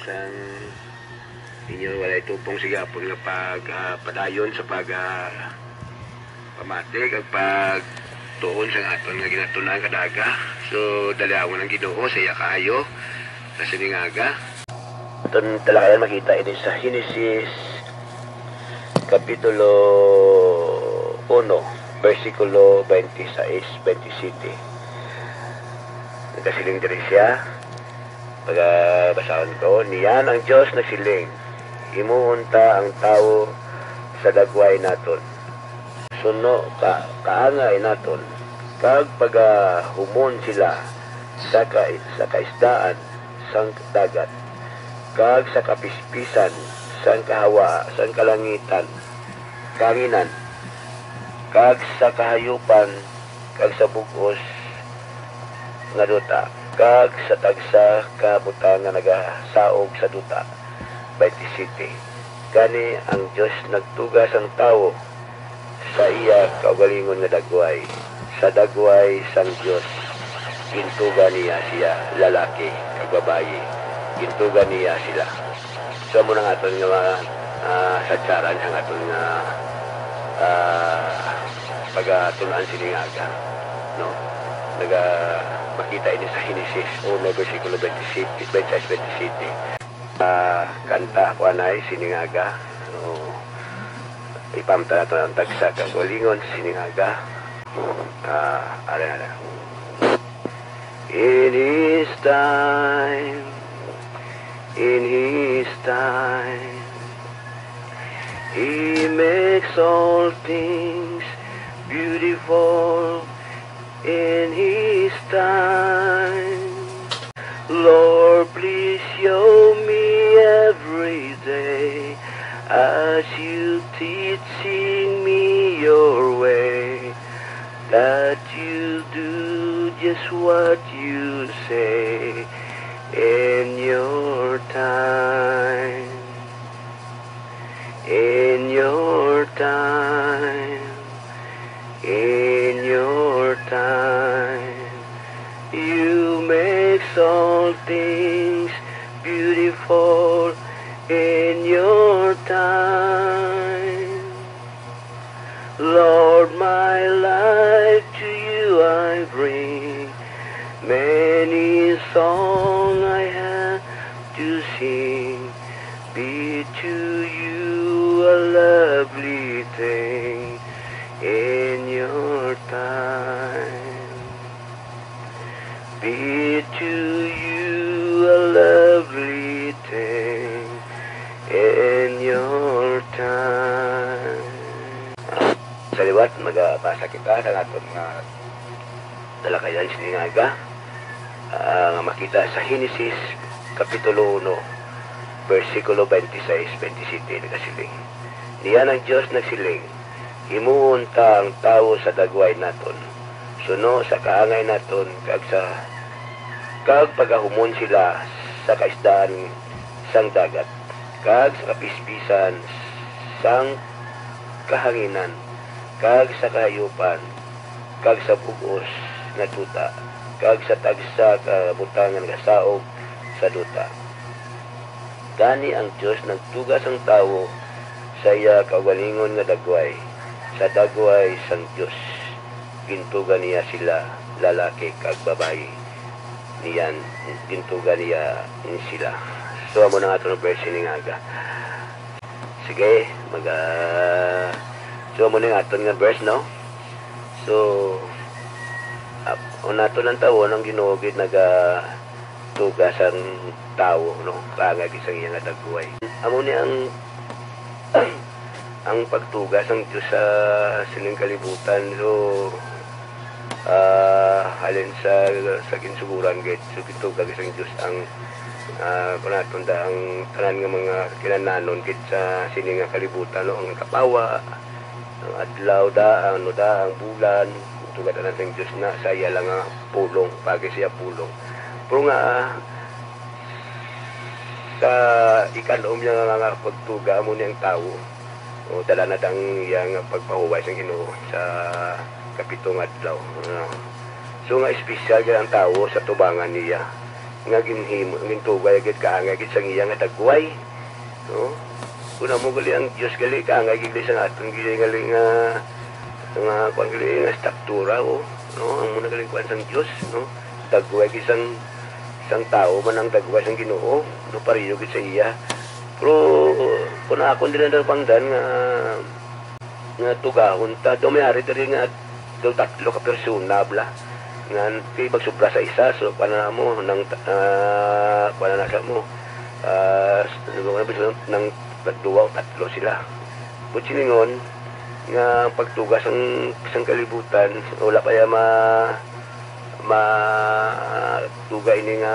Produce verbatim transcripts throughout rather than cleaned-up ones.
Sang inyo walay tupong sa gihapon nga pag, ah, padayon sa pag, ah, pamati kag pagtuon sang aton nga ginatun-an kada aga. So, dalawon ang Ginoo sa iya kaayo sa sining aga. Aton talakayan makita ini sa Henesis Kapitulo uno, bersikulo twenty-six, twenty-seven. Nagasiling diri siya, pagabasahon ko, niyan ang Dios nagsiling, "Himuon ta ang tawo sa dagway naton, suno ka kaangay naton, kag pagahumon sila sa ka-, sa kaisdaan sang dagat, kag sa kapispisan sang kahawa sang kalangitan, kahanginan, kag sa kahayupan, kag sa bug-os nga duta, kag sa tagsa ka butang nga nagasaog sa duta." Twenty-seven. Gani ang Dios nagtuga sang tawo sa iya kaugalingon nga dagway. Sa dagway sang Dios, gintuga niya siya, lalaki kag babayi, gintuga niya sila. So, amo na nga aton nga mga, ah, sadsaran sang aton nga, ah, pagatun-an sini nga aga, no? Naga-, makita ini sa Henesis uno, bersikulo twenty-seven, twenty-six, twenty-seven. Ah, kanta ko anay sini nga aga. So, ipamta nato ang tagsa ka kaugalingon sini nga aga. Ah, ara, ara. In His time, in His time, He makes all things beautiful in His time. Lord, please show me every day as you teaching me your way, that you do just what you say in your time. In your time, in your time, you make all things beautiful in your time. Lord, my life to you I bring. Many song I have to sing. Be to you a lovely thing in your time. Be to you a lovely thing in your time. Sa liwat, magabasa kita sa aton nga talakayan sini nga aga, ah, nga makita sa Henesis Kapitulo uno, bersikulo twenty-six, twenty-seven, nagasiling, "Niyan ang Dios nagsiling, 'Himuon ta ang tawo sa dagway naton, suno sa kaangay naton, kag sa, kag pagahumon sila sa kaisdaan sang dagat, kag sa kapispisan sang kahanginan, kag sa kahayupan, kag sa bug-os nga duta, kag sa tagsa ka butang nga nagasaog sa duta.' Gani ang Dios nagtuga sang tawo sa iya kaugalingon nga dagway, sa dagway sang Dios gintuga niya sila, lalaki kag babayi. Niyan, gintuga niya sila." So, amo na nga aton ang verse ini nga aga. Sige, maga-, so, amo na nga aton nga verse, no? So, ap-, ang nato lang tawon, ang Ginoo gid nagatuga sang tawo, no? Kaangay gid sang iya nga dagway. Amo ni ang, ang pagtuga sang Dios sa sining kalibutan. So, ah, halin sa, sa ginsuguran gid. So, gintuga gid sang Dios ang, ah, kung naton da ang tanan nga mga kinahanglanon gid sa sini nga kalibutan, no? Ang kapawa, ang adlaw da, ano da, ang bulan, gintuga tanan sang Dios na sa iya lang nga pulong, paagi sa iya pulong. Pero nga, ah, sa ikalom niya nga, nga pagtuga, amo ni ang tawo. O, dala na ang iya nga pagpahuway sang Ginoo sa kapitong adlaw. Ah. So, nga espesyal gid ang tawo sa tubangan niya. nga ginhimo, gintuga gid, kaangay gid sang iya nga dagway, no? Kun amo gali ang Dios gali, kaangay gid sang aton gali, gali nga, nga kuan gali nga struktura, o, no? Amo na gali kuan sang Dios, no? Dagway gid sang, sang tawo man ang dagway sang Ginoo, no? Pareho gid sa iya. Pero kun akon diri na pangdan nga, nga tugahon ta, daw may ari diri nga daw tatlo ka persona bala. Nga kay magsubra sa isa, so, ano na mo, nang, ah, kuan na sa mo, ah, s-, ano ba, nang duwa o tatlo sila. But siningon, nga ang pagtuga sang, sang kalibutan, wala pa ya ma-, matuga ini nga,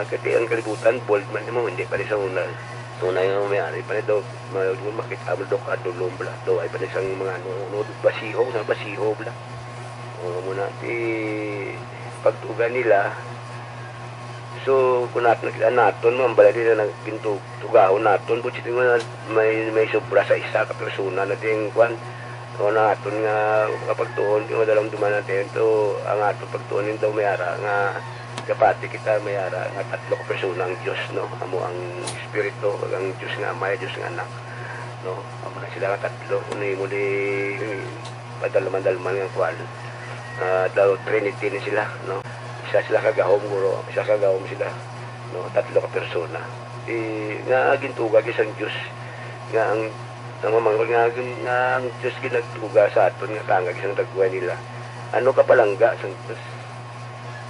kati ang kalibutan, bold man mo, hindi pa rin sa una. Sa una yung may-ari pa rin daw, ma-, makita mo daw kadulom bala, daw ay pa rin sang mga ano, ano, basiho, sa basiho bala. O, muna, ti, pagtuga nila, so, kung natin nakita naton, ma'am, balay nila nang gintu-, tugahon naton, but siya nga may, may sobra sa isa ka persona na ting, kwan, o naton nga kapagtuon, yung madalang duman natin, to, ang aton pagtuon yung daw may ara, nga kapati kita may ara, nga tatlo ka persona ang Diyos, no? Amo ang Espiritu, ang Diyos nga Amay, Diyos nga Anak, no? Amo na sila nga tatlo, kung muli, padalman-dalman nga kwan, ah, daw Trinity ni sila, no? Isa sila ka gahom, guro, isa ka gahom sila, no? Tatlo ka persona. Di, nga gintuga gid sang Dios, nga ang, ang mamangkot nga, nga ang Dios ginagtuga sa aton nga kaangay sang dagway nila. Ano ka palangga sang Dios?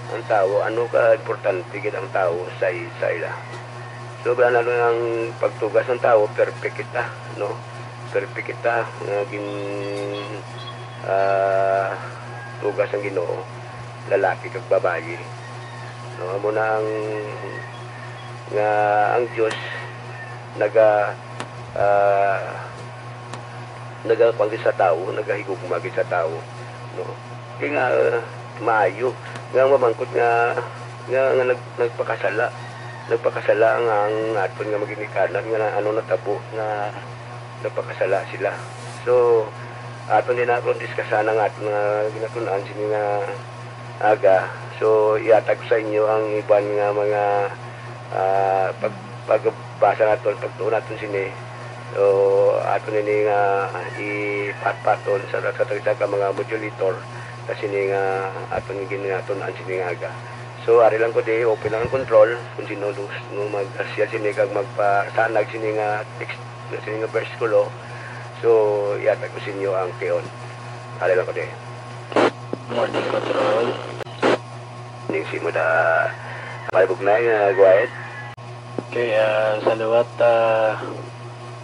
Ang tawo, ano ka importante gid ang tawo sa i-, sa ila? So, wala na lang ang pagtuga sang tawo, perfect kita, no? Perfect kita nga gin-, ah, tuga sang Ginoo, lalaki kag babayi. No, amo na ang, nga ang Dios naga-, ah, nagakuan gid sa tawo, nagahigugma gid sa tawo, no? Kay nga, ah, maayo nga mamangkot nga, nga, nga nag-, nagpakasala, nagpakasala nga ang aton nga maginikanan nga ano natabo nga nagpakasala sila. So, aton din naton diskasan ang aton nga ginatun-an sini nga aga. So, ihatag ko sa inyo ang iban nga mga, ah, pag-, pagbasa naton, pagtuon naton sini. So, aton ini nga ipatpaton sa, sa, sa ka mga modulator na sini nga aton ginatun-an sini nga aga. So, ari lang ko di, open lang ang control kung sino gusto mo mag-share sini kag magpasanag sini nga text, sini nga versikulo. So, ihatag ko sa inyo ang tion. Ari lang ko di. Morning, Control. Ning si mo da. Palibugnay, ah, go ahead. Okay, ah, sa liwat, ah,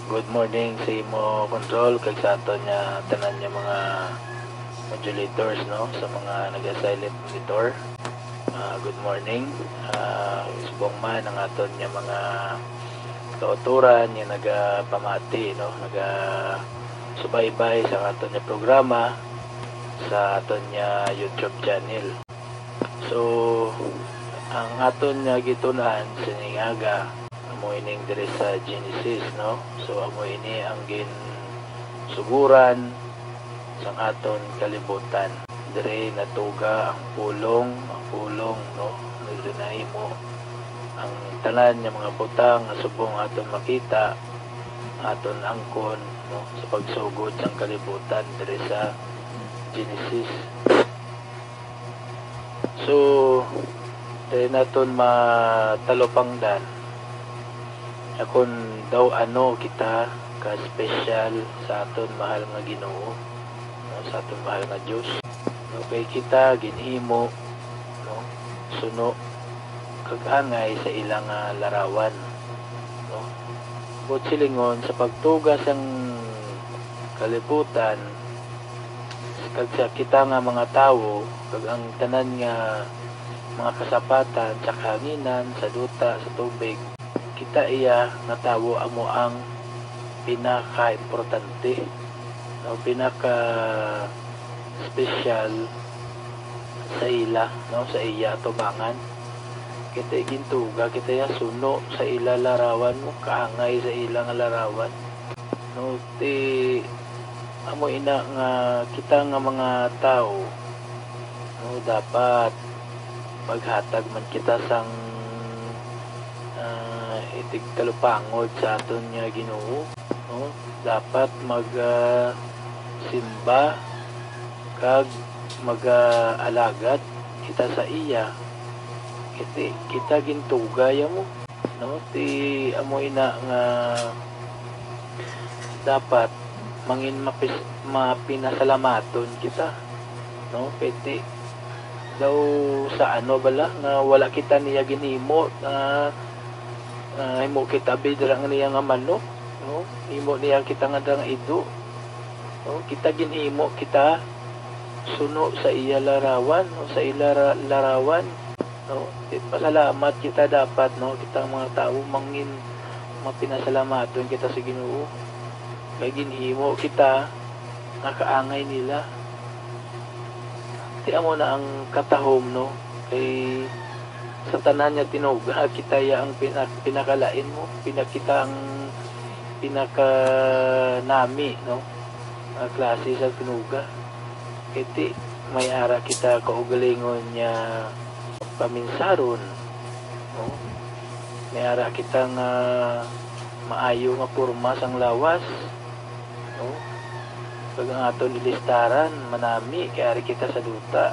good morning sa imo, Control, kag sa aton nga tanan nga mga modulators, no, sa mga naga-silent monitor. Ah, good morning. Ah, subong man ang aton nga mga kautoran nga nagapamati, no, nagasubaybay sa aton nga programa sa aton nga YouTube channel. So, ang aton nga gitun-an sining aga, amo ining diri sa Genesis, no? So, amo ini ang ginsuguran sang aton kalibutan. Diri natuga ang pulong, ang pulong, no? Diri nahimo ang tanan nga mga butang nga subong aton makita, aton angkon, no? Sa pagsugod sang kalibutan diri sa Genesis. So, diri naton matalupangdan nga kon daw ano kita ka special sa aton mahal nga Ginoo, no, sa aton mahal nga Dios. No, kay kita ginhimo, no, suno kag angay sa ila nga larawan, no. Buot silingon, sa pagtuga sang kalibutan, kag sa kita nga mga tawo, kag ang tanan nga mga kasapatan sa kahanginan, sa duta, sa tubig, kita iya nga tawo amo ang pinakaimportante, no, pinaka-special sa ila, no, sa iya atubangan. Kita gintuga, kita iya suno sa ila larawan, no, kaangay sa ila nga larawan. No, ti, amo ina nga kita nga mga tawo, no, dapat maghatag man kita sang tigtalupangod sa aton nga Ginoo, no? Dapat mag, ah, simba kag mag-alagad kita sa iya. Kay ti kita gintuga ya mo, no? Ti amo ina nga dapat mangin mapis-, mapinasalamaton kita, no? Kay ti daw sa ano bala nga wala kita niya ginhimo, nga, ah, himo kita bidra nga niya nga manok, no? Himo niya kita nga dang ido, no? Kita ginhimo kita suno sa iya larawan, no? Sa iya ra-, larawan, no? Pasalamat kita dapat, no? Kita ang mga tawo mangin mapinasalamaton kita sa Ginoo. Kay ginhimo kita nga kaangay nila. Ti amo na ang katahom, no? Kay sa tanan nga tinuga, kita ya ang pinak-, pinakalain mo, pinakita ang pinakanami, no? Nga klase sa tinuga. Kay ti may ara kita kaugalingon nga paminsaron, no? May ara kita nga maayo nga porma sang lawas, no? Kag ang aton ilistaran manami kay ari kita sa duta.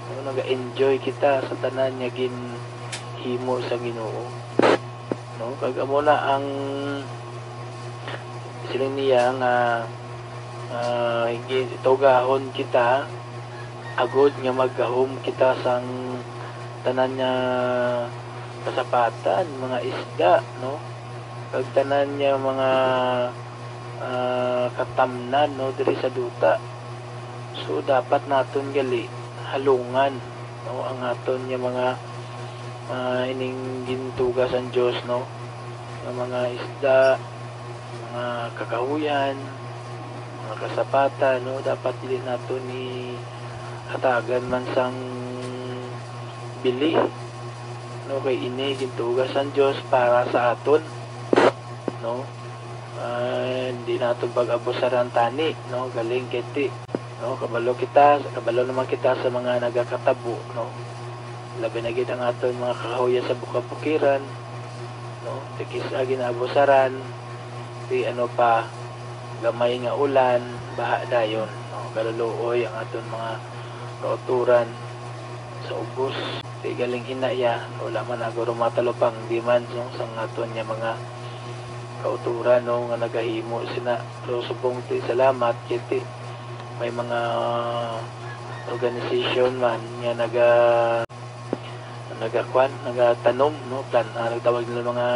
No? Naga-enjoy kita sa tanan nga ginhimo sa Ginoo. No? Kag amo na ang siling niya nga, ah, gi-, tugahon kita agod nga maggahom kita sang tanan nga kasapatan, mga isda, no? Kag tanan nga mga, ah, katamnan, no, diri sa duta. So, dapat naton gali halungan, no, ang aton nga mga, ah, ining gintuga sang Dios, no, nga mga isda, mga kakahuyan, mga kasapatan, no, dapat dili naton ihatagan man sang bili, no, kay ini gintuga sang Dios para sa aton, no. Ah, hindi naton pag-abusaran tani, no, galing kay ti, no, kabalo kita, kabalo naman kita sa mga nagakatabo, no, labi na gid ang aton mga kahoya sa bukabukiran, no, ti kis-a ginaabusaran, ti ano pa, gamay nga ulan, baha dayon, no, galuluoy ang aton mga kauturan sa ubos. Ti galing ina iya, wala man na guro matalupangdi man, no, sang aton nga mga kauturan, no, nga nagahimo sina. Pero subong ti salamat kay ti may mga organisasyon man nga naga-, nagakwan, nagatanom, no, plan-, ah, nagtawag nila mga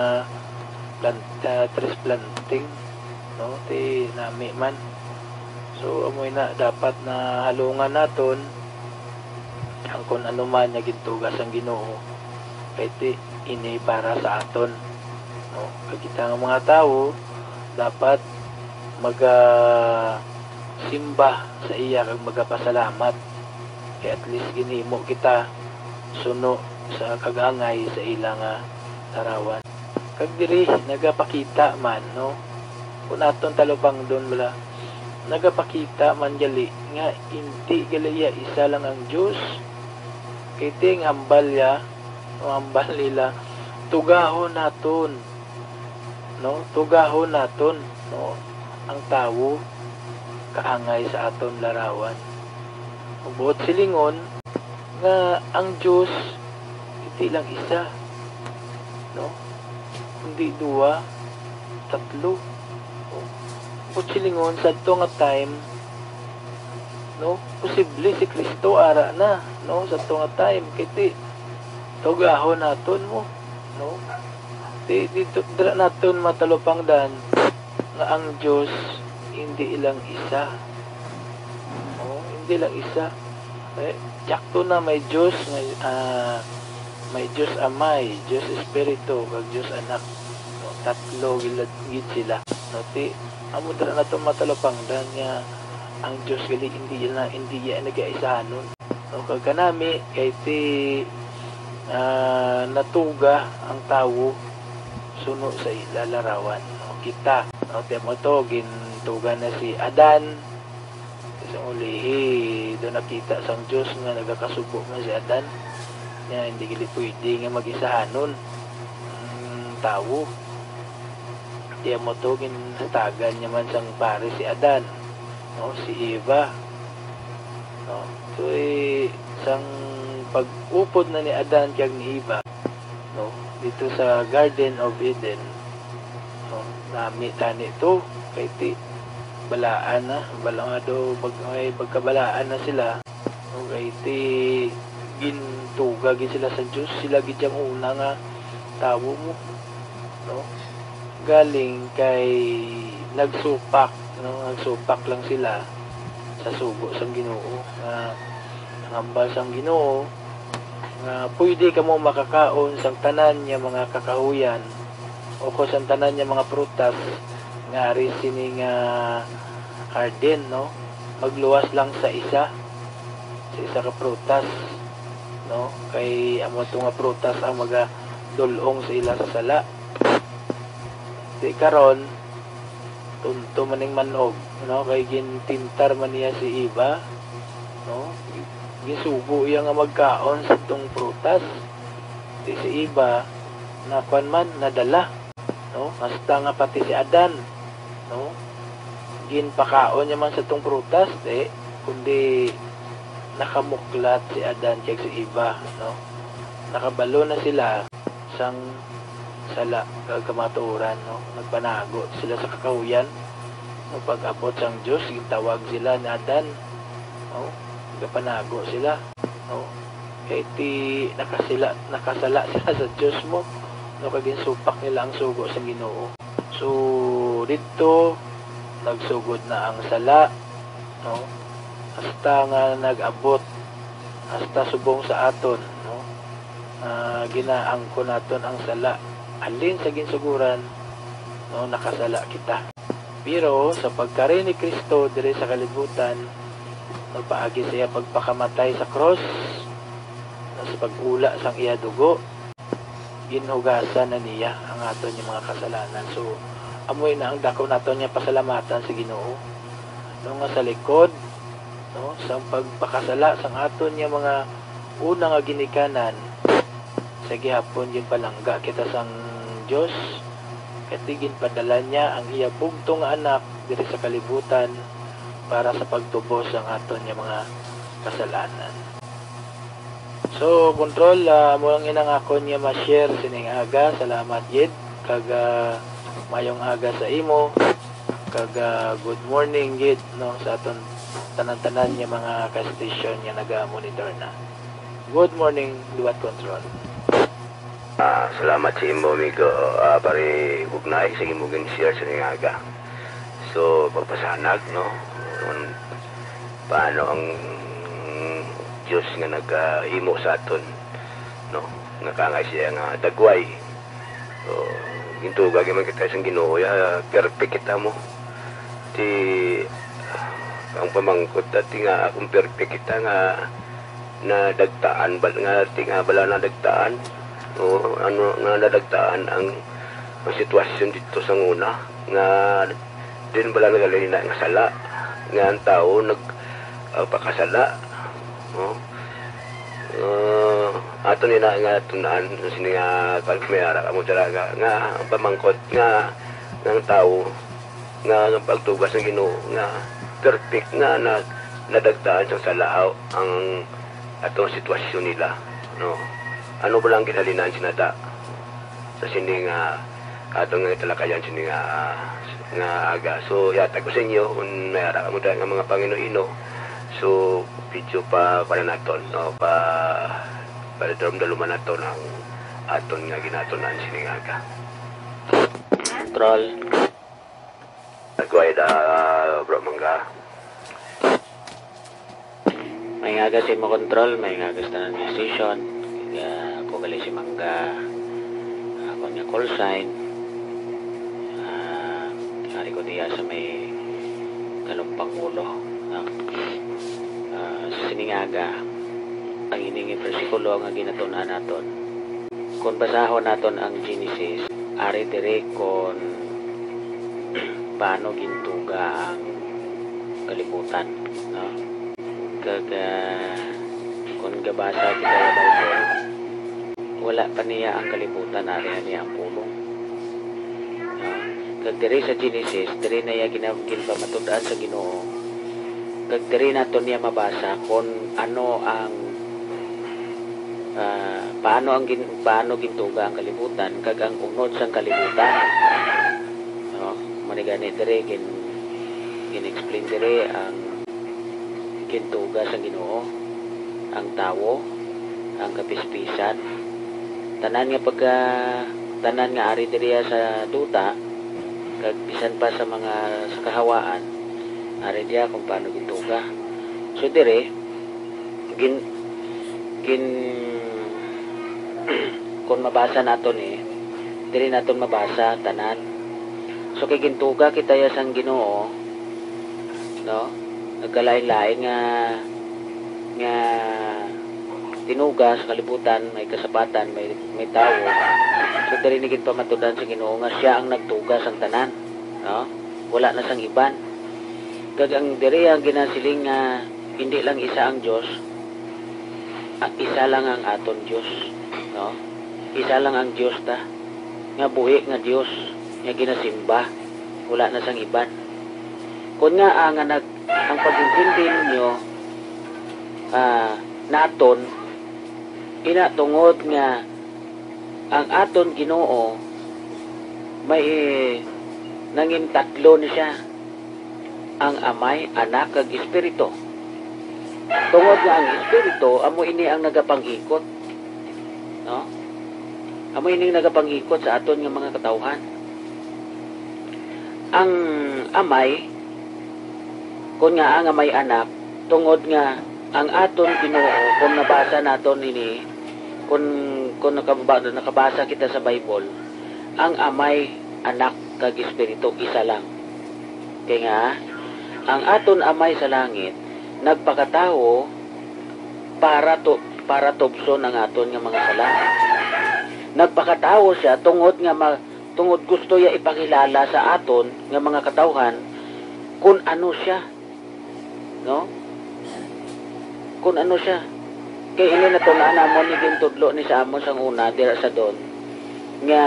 plant-, ah, trees planting, no, ti nami man. So, amoy na dapat na halungan naton ang kun ano man nga gintuga sang Ginoo, kay ti ini para sa aton, no? Kag kita nga mga tawo dapat maga-, simba sa iya kag magapasalamat, kay at least ginhimo kita suno sa kag-angay sa ila nga larawan. Kag diri nagapakita man, no? Kung aton talupangdon bala, nagapakita man gali nga indi gali iya isa lang ang Dios. Kay ti ang hambal iya, ang hambal nila, tugahon naton, no? Tugahon naton, no, ang tawo kaangay sa aton larawan. Buot silingon, nga ang Dios hindi lang isa, no? Kundi duwa, tatlo. Buot silingon, sadto nga time, no? Posible si Cristo ara na, no? Sadto nga time, kay ti tugahon naton mo, no? Ti dito, dira naton matalupangdan nga ang Dios hindi lang isa. Oh, hindi lang isa. Eh, sakto na may Dios, may, ah, may Dios Amay, Dios Espiritu, kag Dios Anak. No, tatlo gila-, gid sila. No, ti, amo dira naton matalupangdan nga ang Dios gali hindi na, hindi iya nagaisahanon. No, kag kanami, kay ti, ah, natuga ang tawo suno sa ila larawan. No, kita, no, ti amo to, gintuga na si Adan. Sa ulihi, do nakita sang Dios nga nagakasubo man si Adan. Nga hindi gali pwede nga mag-isahanon. Mm, tawo. Di amo to ginhatagan niya man sang pari si Adan, no, si Eva, no? So, eh, sang pag-upod na ni Adan kag ni Eva, no, dito sa Garden of Eden, no, nami tani to, kay ti balaan na, bala nga daw, bag-, may pagkabalaan na sila. Okay, ti gintuga gid sila sa Dios, sila gid ang una nga tawo mo, no? Galing kay nagsupak, no? Nagsupak lang sila sa sugo sang Ginoo, nga nangambal sang Ginoo nga pwede kamo makakaon sang tanan nga mga kakahuyan o ko sang tanan nga mga prutas nga ari sini nga garden, no? Magluwas lang sa isa, sa isa ka prutas, no? Kay amo to nga prutas ang magadul-ong sa ila sa sala. Di karon, tunto man ning man-og, no? Kay gintintar man niya si Eva, no? Ginsugo iya nga magkaon sa tong prutas. Di si Eva, nakuan man, nadala, no? Hasta nga pati si Adan, no? Ginpakaon niya man sa tong prutas, di, kundi nakamuklat si Adan kag si Eva, no? Nakabalo na sila sang sala kag kamatuoran, no? Nagpanago sila sa kakahuyan. No, pag-abot sang Dios, gintawag sila ni Adan, no? Nagpanago sila, no? Kay ti nakasila, nakasala sila sa Dios mo, no? Kag ginsupak nila ang sugo sang Ginoo. So, didto nagsugod na ang sala, no? Hasta nga nag-abot, hasta subong sa aton, no? Nga ginaangkon naton ang sala. Halin sa ginsuguran, no, nakasala kita. Pero sa pagkari ni Cristo diri sa kalibutan, no, paagi sa iya pagpakamatay sa krus, no, sa pag-ula sang iya dugo, ginhugasan na niya ang aton nga mga kasalanan. So, amoy na ang dako naton nga pasalamatan sa Ginoo, no, nga sa likod, no, sang pagpakasala sang aton nga mga una nga ginikanan, sa gihapon ginpalangga kita sang Dios, kay ti ginpadala niya ang iya bugtong nga Anak diri sa kalibutan para sa pagtubos sang aton nga mga kasalanan. So, Control, ah, amo lang inang akon nga ma-share sining aga. Salamat gid, kag, ah, mayong aga sa imo, kag, ah, good morning gid, no, sa aton tanan-tanan nga mga ka-station nga naga-monitor na. Good morning, Liwat Control. Ah, salamat sa imo, amigo, ah, pare Ugnay, sa imo gin-share sining aga. So, pagpasanag, no? Kung paano ang Dios nga nagahimo sa aton, no? Nga kaangay siya nga dagway. So, gintuga gyud man kita sang Ginoo, ya, perfect kita mo. Ti, ang pamangkot, dati nga, kung perfect kita nga, nadagtaan ba, nga, ti nga bala nadagtaan, o ano, nga nadagtaan ang, ang sitwasyon dito sa nguna, nga din bala nagalina nga sala, nga ang tao nag, ah, pakasala, no? Ah, ato ni na nga tun-an, sini nga, kag may ara mo talaga, nga ang pamangkot nga, nga ang tao, nga ang pagtugas ng Ginoo, nga perfect nga na, nadagtaan sa sala ang atong sitwasyon nila, no? Ano ba lang ginhalinan sinada sa sini nga atong nga talakayan sini nga, nga aga? So, yatag ko sa inyo kung may ara mo nga mga pangino-ino. So, video pa, kuwan naton, no? Pa, pa daluman naton ang aton nga ginatunan sini nga aga. Control. Go ahead, ah, Bro Mangga. May aga sa imo, Control, may aga sa tanan nga station. Kaya ako gali si Mangga, ako nga call sign. Ah, ari ko diya sa may Kalumpang Ulo. Ah, ah, sa sining aga, ang ining bersikulo nga ginatun-an naton. Kung basahon naton ang Genesis, ari diri kon paano gintuga ang kalibutan, no? Kag, ah, kung gabasa kita sa Bible, wala pa niya ang kalibutan, ari na niya ang pulong. Kag diri sa Genesis, diri na iya gina-, ginpamatud-an sa Ginoo. Kag diri naton niya mabasa kon ano ang, ah, paano ang gin-, paano gintuga ang kalibutan kag ang unod sang kalibutan. No? Manigani diri gin-, gin-explain diri ang gintuga sa Ginoo, ang tawo, ang kapispisan, tanan nga pagka, tanan nga ari diriya sa duta, kag bisan pa sa mga sa kahawaan, ari diya kung paano gintuga. So, dire, gin-, gin-, kung mabasa naton ni, dire naton mabasa tanan. So, kay gintuga kita ya sang Ginoo, no? Nagkalain-lain nga, nga tinuga sa kalibutan, may kasapatan, may, may tawo. So, diri ni ginpamatudan sa Ginoo nga siya ang nagtuga sang tanan, no? Wala na sang iban. Kag ang diri ang ginasiling nga hindi lang isa ang Dios, ah, isa lang ang aton Dios, no? Isa lang ang Dios ta, nga buhi nga Dios, nga ginasimba, wala na sang iban. Kon nga, ah, nga nag-, ang pag-intindi ninyo, ah, naton, ina tungod nga ang aton Ginoo may nangin tatlo ni siya, ang Amay, Anak, kag Espiritu. Tungod nga ang Espiritu amo ini ang nagapanghikot, no? Amo ini ang nagapanghikot sa aton nga mga katawhan. Ang Amay, kon nga ang Amay Anak, tungod nga ang aton Ginoo, kung nabasa naton ini, kung, kung nakababa-, nakabasa kita sa Bible, ang Amay, Anak, kag Espiritu isa lang. Kay nga, ang aton Amay sa langit nagpakatawo para tu-, para tubson ang aton nga mga sala. Nagpakatawo siya tungod nga ma-, tungod gusto iya ipakilala sa aton nga mga katawhan kun ano siya, no? Kun ano siya. Kay ini natun-an namon ni gintudlo ni sa amon sang una dira sa Don nga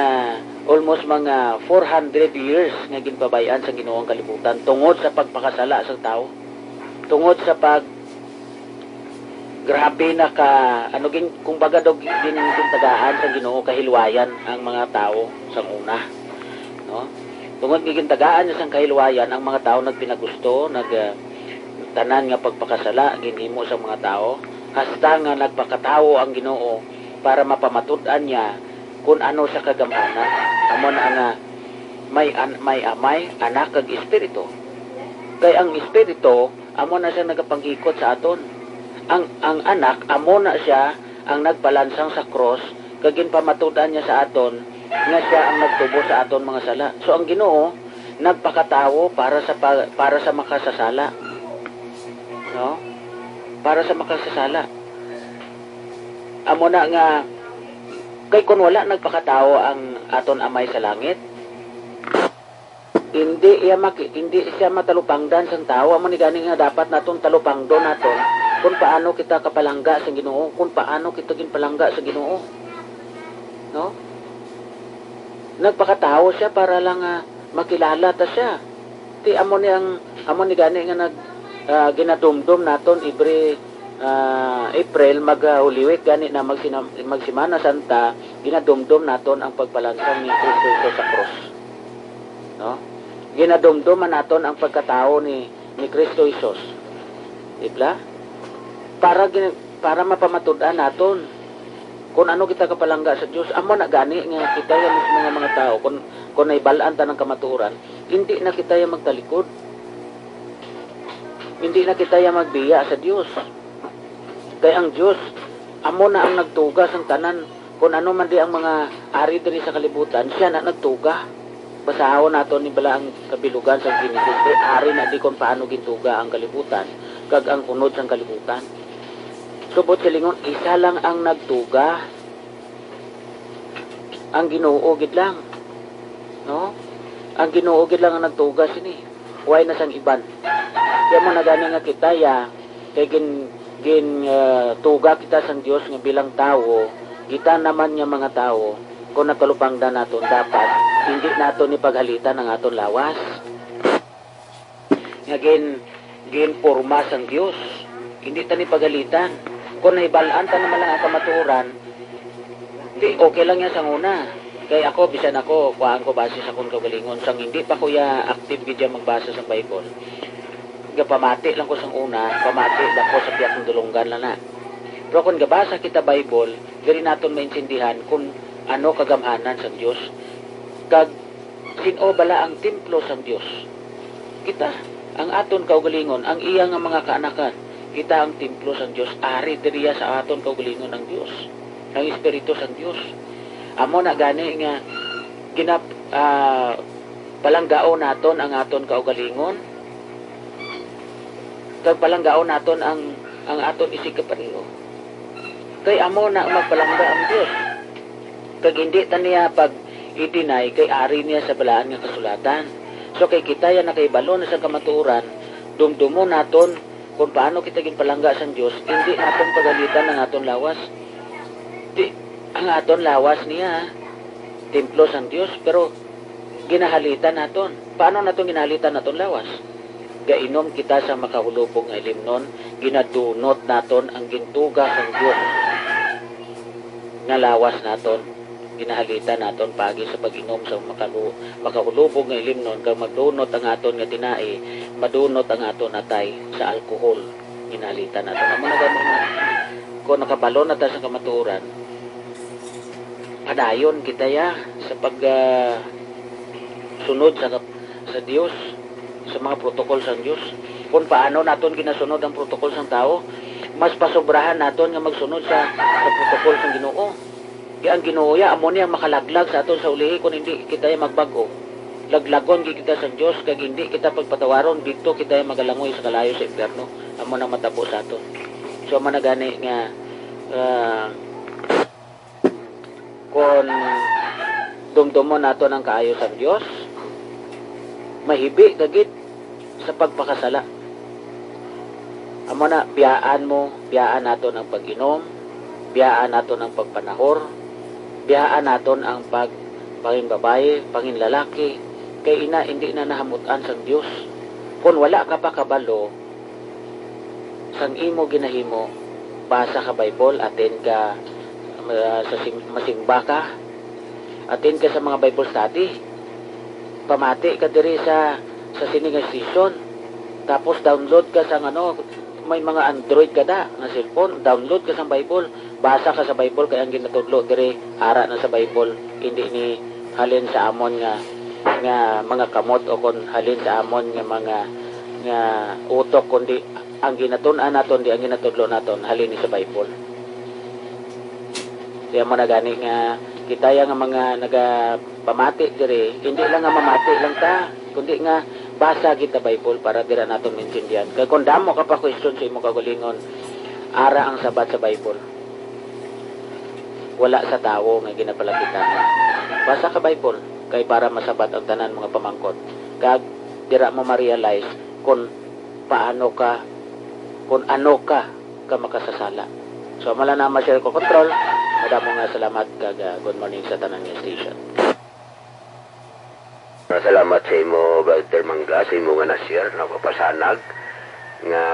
almost mga four hundred years nga ginpabay-an sa Ginoo ang kalibutan tungod sa pagpakasala sa tawo, tungod sa pag grabe na ka, ano, gin-, kung baga daw gin-, gintagaan sa Ginoo kahilwayan ang mga tawo sang una, no? Tungod nga gintagaan niya sang kahilwayan ang mga tawo, nagpinagusto, nag, ah, tanan nga pagpakasala ginhimo sang mga tawo, hasta nga nagpakatawo ang Ginoo para mapamatud-an niya kun ano siya kagamhanan. Amo na nga may an-, may Amay, Anak, kag Espiritu. Kay ang Espiritu amo na siya nagapanghikot sa aton. Ang, ang Anak, amo na siya ang nagpalansang sa krus, kag ginpamatud-an niya sa aton nga siya ang nagtubos sa aton mga sala. So, ang Ginoo nagpakatawo para sa pa-, para sa makasasala. No? Para sa makasasala. Amo na nga, kay kun wala nagpakatawo ang aton Amay sa langit, hindi iya maki-, hindi siya matalupangdan sang tawo. Amo ni gani nga dapat naton talupangdon naton kung paano kita kapalangga sa Ginoo, kung paano kita ginpalangga sa Ginoo. No? Nagpakatawo siya para lang, ah, makilala ta siya. Ti amo ni ang, amo ni gani nga nag, ah, ginadumdom naton every, ah, April, mag, ah, Holy Week gani na, magsina-, magsimana Santa, ginadumdom naton ang pagpalansang ni Cristo sa krus. No? Ginadumdom man naton ang pagkatawo ni, ni Cristo Jesus. Di ba? Para gin-, para mapamatud-an naton kung ano kita kapalangga sa Dios. Amo na gani nga kita ya mismo nga mga tawo, kung, kung nahibal-an ta ng kamatuoran, hindi na kita ya magtalikod. Hindi na kita ya magbiya sa Dios. Kay ang Dios, amo na ang nagtuga sang tanan. Kung ano man di ang mga ari diri sa kalibutan, siya na nagtuga. Basahon naton ni bala ang kabilugan sa Genesis. Kay ari na di kung paano gintuga ang kalibutan, kag ang unod sang kalibutan. Subot silingon, isa lang ang nagtuga. Ang Ginoo gid lang. No? Ang Ginoo gid lang ang nagtuga sini. Way na sang iban. Kaya mo na gani nga kita, ya, kay gin-, gin, ah, tuga kita sang Dios nga bilang tawo, kita naman nga mga tawo, kung nagkalupangdan naton, dapat Hindi naton ni paghalitan ang aton lawas nga gin ginporma sang Dios. Hindi ta ni paghalitan. Kung nahibal-an ta naman lang ang kamatuoran, di, okay lang yan sang una. Kay ako, bisan ako, kuhaan ko base sa akon kaugalingon. Sang hindi pa ko ya active gid ya magbasa sa Bible, gapamati lang ko sang una, pamati lang ko sa pihak ng dulunggan lang na. Pero kung gabasa kita Bible, diri naton maintindihan kung ano kagamhanan sang Dios. Kag sin-o bala ang templo sang Dios? Kita, ang aton kaugalingon, ang iya nga mga kaanakan. Kita ang templo sang Dios, ari diriya sa aton kaugalingon ang Dios, ang Espiritu sang Dios. Amo na gani nga ginap ah, palanggaon naton ang aton kaugalingon, kag palanggaon naton ang, ang aton isigkapaniho. Kay amo na magpalangga ang Dios. Kag hindi ta niya pag-i-deny kay ari niya sa balaan nga kasulatan. So, kay kita ya nakahibalo na sa kamatuoran, dumdumon naton kung paano kita ginpalangga sang Dios, hindi naton paghalitan ang aton lawas. Di, ang aton lawas niya, templo sang Dios, pero ginahalitan naton. Paano naton ginahalitan naton lawas? Gainom kita sa makahulubog nga ilimnon, ginadunot naton ang gintuga sang Dios nga lawas naton. Ginahalitan naton paagi sa pag-inom sa makalu-, makahulubog nga ilimnon, kag magdunot ang aton nga tinai, madunot ang aton atay sa alkohol. Ginahalitan naton. Amo na gani nga, kung nakabalo na ta sa kamatuoran, padayon kita ya sa pag, ah, sunod sa kap-, sa Dios, sa mga protocol sang Dios. Kung paano naton ginasunod ang protocol sang tawo, mas pasobrahan naton nga magsunod sa, sa protocol sang Ginoo. Kay ang Ginoo ya, amo ni ang makalaglag sa aton sa ulihi kung hindi kita ya magbag-o. Laglagon gid kita sang Dios, kag hindi kita pagpatawaron, didto kita ya magalangoy sa kalayo sa impyerno. Amo na matabo sa aton. So, amo na gani nga, ah, kon dumdomon naton ang kaayo sang Dios, mahibi ka gid sa pagpakasala. Amo na, biyaan mo, biyaan naton ang pag-inom, biyaan naton ang pagpanahor, biyaan naton ang pag-, panginbabayi, panginlalaki, kay ina, indi na nahamut-an sang Dios. Kon wala ka pa kabalo sang imo ginahimo, basa ka Bible, attend ka, ah, sa sing-, masimba ka, attend ka sa mga Bible study, pamati ka diri sa, sa sini nga station, tapos download ka sa, ano, may mga Android ka da nga cellphone, download ka sa Bible, basa ka sa Bible, kay ang ginatudlo diri ara na sa Bible, hindi ni halin sa amon nga, nga mga kamot o kon halin sa amon nga mga, nga utok, kundi ang ginatun-an naton, di ang ginatudlo naton, halin ni sa Bible. Kaya mo na gani nga kita ya nga mga nagapamati diri, hindi lang nga mamati lang ta, kundi nga basa gid ta Bible para dira naton maintindihan. Kay kung damo ka pa question sa imo kaugalingon, ara ang sabat sa Bible. Wala sa tawo nga ginapalapitan. Basa ka Bible kay para masabat ang tanan mga pamangkot. Kag dira mo ma-realize kung paano ka, kung ano ka ka makasasala. So, amo lang na ma-share ko, Control. Madamo nga salamat kag, ah, good morning sa tanan nga station. Salamat sa imo, Brother Mangga, sa imo nga na-share, no, papasanag nga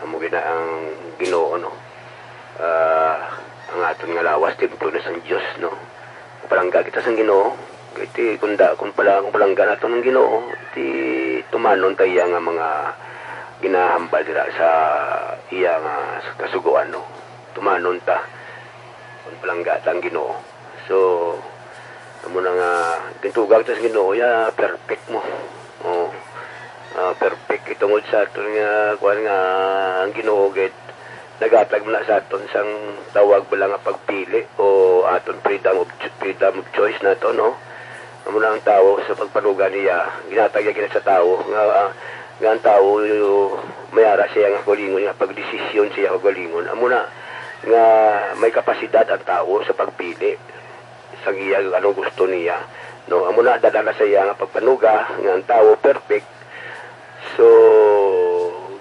amo gina ang Ginoo, no. Ah, ang aton nga lawas, templo na sang Dios, no. Palangga kita sang Ginoo. Kay ti, kung da, kung pala, kung palangga naton ang Ginoo, ti tumanon ta iya nga mga ginahambal dira sa iya nga kasugoan, no? Tumanon ta kung palangga ta ang Ginoo. So, amo na nga, gintuga ta sa Ginoo, ya, perfect mo. Oh. Ah, perfect. Itungod sa aton nga, kuwan nga, ang Ginoo gid, naghatag man na sa aton sang tawag bala nga pagpili o aton freedom of ch-, freedom of choice nato, no? Amo na ang tawo sa pagpanuga niya, ginatag niya gina sa tawo nga, ah, nga ang tawo may ara siya nga kaugalingon, nga pagdesisyon siya kaugalingon. Amo na nga may kapasidad ang tawo sa pagpili sa iya, anong gusto niya, no? Amo na, dala na sa iya nga pagpanuga nga ang tawo perfect. So,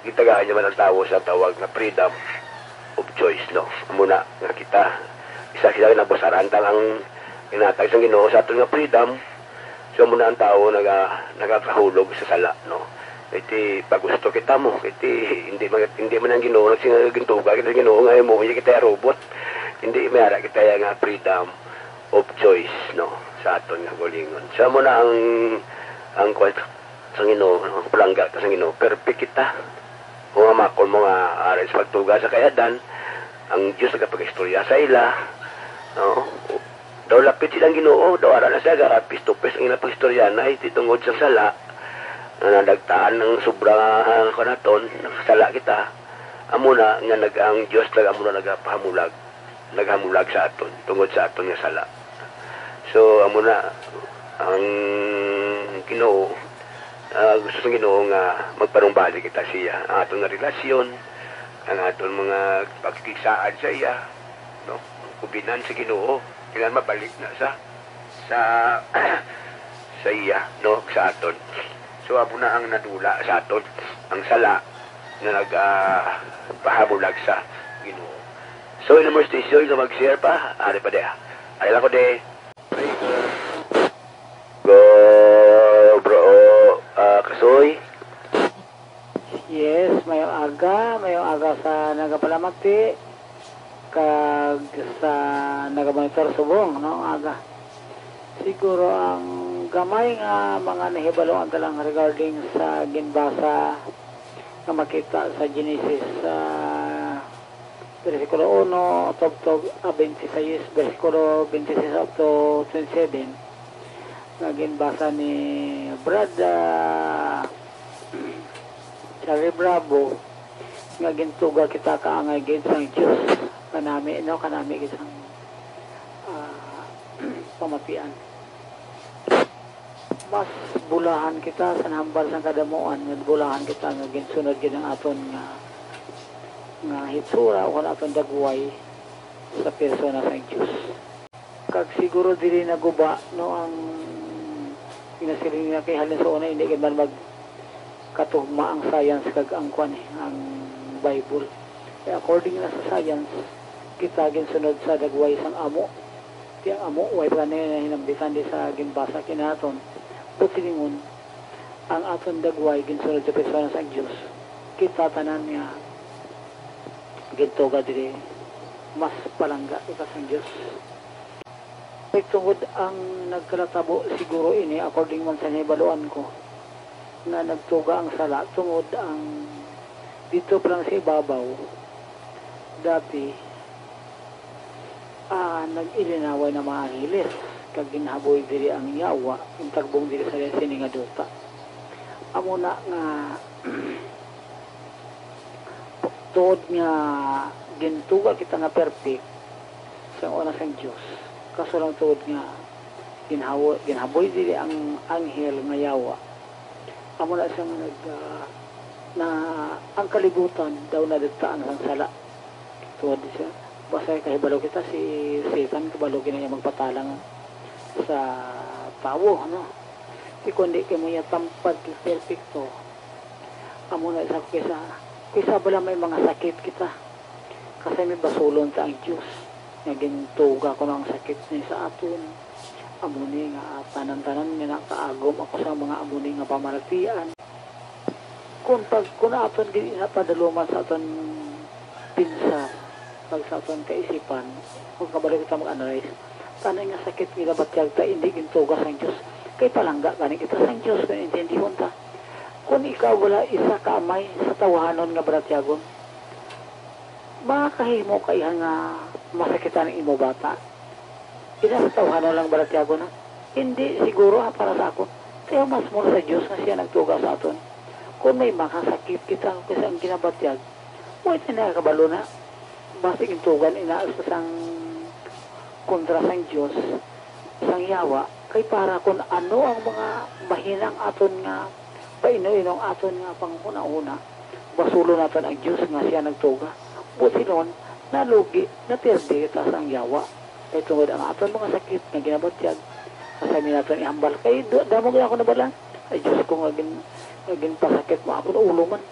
gitagaan niya man ang tawo sa tawag nga freedom of choice, no? Amo na nga kita, isa sila nga nabasaran ta ang ginatag sang Ginoo sa aton nga freedom, Kamo na ang tawo naga-, nagakahulog sa sala, no? Iti pagusto kita mo, iti hindi man, hindi man ang Ginoo nagsingagintuga kita, Ginoo, nga imo iya kita robot. Hindi may ara kita iya nga freedom of choice, no, sa aton nga kaugalingon. Sa mo na ang, ang kwan sa Ginoo, ang palangga ta sa Ginoo, perfect kita. Kung ang makon mo nga arin sa pagtuga sa kay Adan, ang Diyos nagapag-istorya sa ila, no? Daw lapit silang Ginoo, daw ara na siya, ga face to face ang ilang pag-istorya na, iti tungod sa sala, nga nadagtaan ng sobra nga kanaton, nakasala kita. Amo na nga nag-, ang Diyos nag-, amo na nagapahamulag, naghamulag sa aton, tungod sa aton nga sala. So, amo na, ang Ginoo, ah, gusto sa Ginoo nga magpanumbalik kita siya. Ang aton nga relasyon, ang aton mga pagkikigsaan sa iya, no? Kubinan sa Ginoo, kailangan mabalik na sa, sa, sa iya, no? Sa aton. So, amo na ang nadula sa aton, ang sala nga nag, ah, pahamulag sa Ginoo. So, in more station nga mag-share pa, ari pa diha. Ari lang ko di. Go, bro, ah, Kasoy. Yes, mayong aga, mayong aga sa nagapalamati kag sa nagamonitor subong, no, aga. Siguro ang gamay nga mga nahibaluan ta lang regarding sa ginbasa nga makita sa Genesis, ah, bersikulo uno, tubtob, ah, twenty-six, bersikulo twenty-six up to twenty-seven, nga ginbasa ni Brad, ah, Charlie Bravo, nga gintuga kita kaangay gid sang Dios. Kanami, no? Kanami gid sang, ah, pamatian. Mas bulahan kita sa nahambal sang kadamuan, nga bulahan kita nga ginsunod gid ang aton nga, nga hitsura o ang aton dagway sa persona sang Dios. Kag siguro diri naguba, no, ang ginasiling nila kay halin sa una, hindi gid man magkatugma ang science kag ang kwan, eh, ang Bible. Kay according na sa science, kita ginsunod sa dagway sang amo. Ti ang amo, way pa gani na hinambitan di sa ginbasa kinaton. But silingon, ang aton dagway ginsunod sa persona sang Dios. Kita tanan nga gintuga diri, mas palangga kita sang Dios. Kay tungod ang nagkalatabo siguro ini, according man sa nahibaluan ko, nga nagtuga ang sala tungod ang dito pa lang sa ibabaw, dati, ah, nag-ilinaway na mga angeles, kag ginhaboy diri ang yawa, ang tagbong diri sa sini nga duta. Amo na nga, tuod nga gintuga kita nga perfect sang una sang Dios, kaso lang tuod nga ginhawo-, ginhaboy diri ang anghel nga yawa. Amo na siya nga nag, ah, na ang kalibutan daw nadagtaan sang sala. Tuod siya. Basta kahibalo kita, si Satan kabalo gid na niya magpatalang sa tawo, no? Di kundi kay mo niya tampad kay perpekto. Amo na isa ko kaysa, kaysa bala may mga sakit kita. Kasi may basulon ta ang Diyos nga gintuga ko ang sakit niya sa aton. Amo ni nga tanan-tanan nga nakaagom ako sa mga amo ni nga pamaratian. Kung pag, kung aton gid ina padaluman sa aton pinsar, pag sa aton kaisipan, kung kabalo kita mag-analyze, tanay nga sakit nga ginabatyag ta, hindi gintuga sang Dios. Kay palangga gani kita sang Dios, kung intindihon ta. Kung ikaw wala isa ka amay sa tawhanon nga balatyagon, makakahimo ka iya nga masakitan ang imo bata. Ina sa tawhanon lang balatyagon na. Hindi siguro, ah, para sa akon. Kaya mas mura sa Dios nga siya nagtuga sa aton. Kung may makasakit kita, kaysa ang ginabatyag, wala tayo nakakabalo na. Basig intugan ina sa sang kontra sang Dios, sang yawa, kay para kung ano ang mga bahinang aton nga paino-inong aton nga panghuna-huna, basulon naton ang Dios nga siya nagtuga. Buot silingon, nalugi, naperde kita sang yawa. Kay tungod ang aton mga sakit nga ginabatyag, kasami naton ihambal. Kay du-, damo gid ako nabala. Ay, Dios ko, nga gin-, nga ginpasakit mo akon ulo man.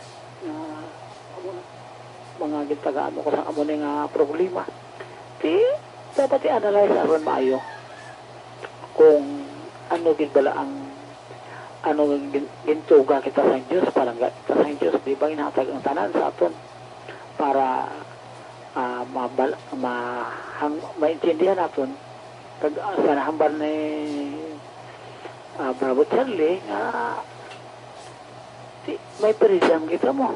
Ah, amo na. Mga gintagaan mo ko sa amo ni nga problema. Ti, dapat i-analyze aron maayo. Kung Ano gid bala ang, ano, gin-, gintuga kita sa Dios, palangga kita sa Dios, di ba ginhatag ang tanan sa aton para, ah, mabal-, mahang-, maintindihan naton kag, ah, sa nahambal ni, ah, Bravo Charlie nga di, may freedom kita mo.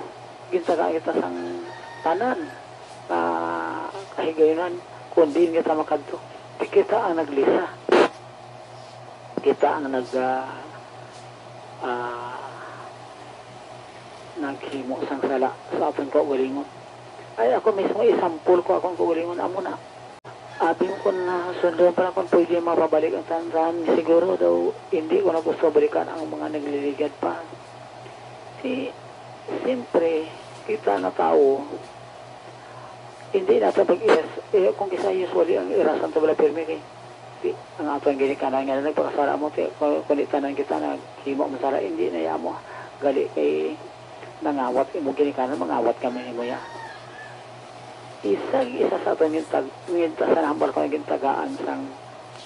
Gintagaan kita sang tanan nga kahigayonan, kung diin kita makadto. Di kita ang naglisa. Kita ang nag, ah, ah, naghimo sang sala sa aton kaugalingon. Ay, ako mismo, isampol ko akong kaugalingon. Amo na. Abi mo, kung nasundan pa lang, kung pwede mapabalik ang tanan, siguro daw hindi ko na gusto balikan ang mga nagliligad pa. Si, siyempre, kita na tawo, hindi nato pag-iras, eh, kung kisa usually ang irasan to bala pirmi kay, di, ang aton ginikanan nga nagpakasala mo, ti, kung, kung di tanan kita naghimo man sala, hindi na ya mo, gali kay nangawat imo ginikanan, mangawat kami nimo ya. Isa, isa sa aton yung tag-, yung sa nambal ko naging tagaan sang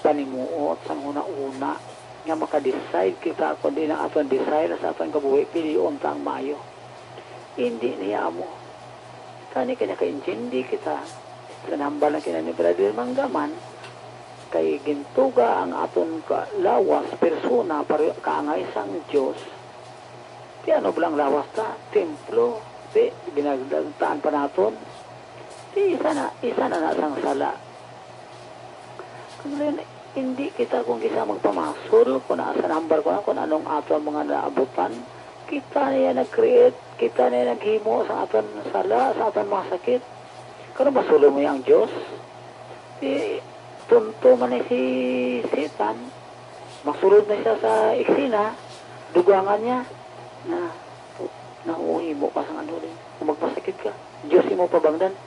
panimuot, sang una-una, nga maka-decide kita kung di na aton desire sa aton kabuhi, pilion ta ang maayo. Hindi niya amo. Tani kay nakaintindi kita sa nambal na kina ni Brother Manggaman, kay gintuga ang aton ka-, lawas, persona, para kaangay sang Dios. Ti ano ba lang lawas ta? Templo. Ti, ginagdagtaan pa naton. Ti, isa na, isa na na sang sala. Kung hindi kita kung kisa magpamasul, kung asa number ko na, kung anong ato ang mga naabutan, kita na yan nag-create, kita na yan naghimo sa aton sala, sa aton mga sakit. Kano masulod mo ang Dios? Di, tunto man ni si Satan. Masulod na siya sa eksena, dugangan niya. Na, nahuhimo ka sa ano rin. Kung magpasakit ka, Dios imo pabangdan.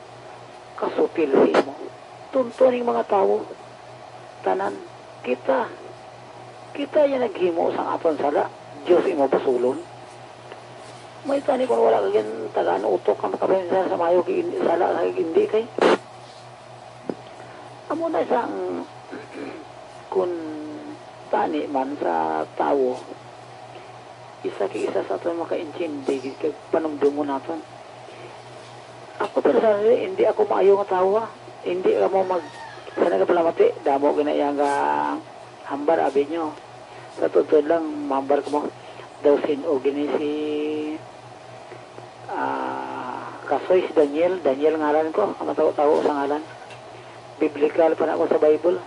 Kasutil sa imo. Tunto ning mga tawo. Tanan, kita. Kita yan naghimo sang aton sala. Dios imo basulon. May tani kung wala ka gin tagaan utok ang makapinsa sa mayo kay hindi, sala kay hindi kay. Amo na sang kun tani man sa tawo, isa kay isa sa aton makaintindi gid kag panumdumon naton. Ako personally, hindi ako maayo nga tawo, ah. Hindi kamo mag, sa nagapalamati, damo ginayang hambar, abi nyo. Sa totoo lang, hambar ko mo, daw sin-o gini si Ah, kasoy si Daniel, Daniel ngalan ko, ang matawo-tawo sa ngalan. Biblical pa na ako sa Bible.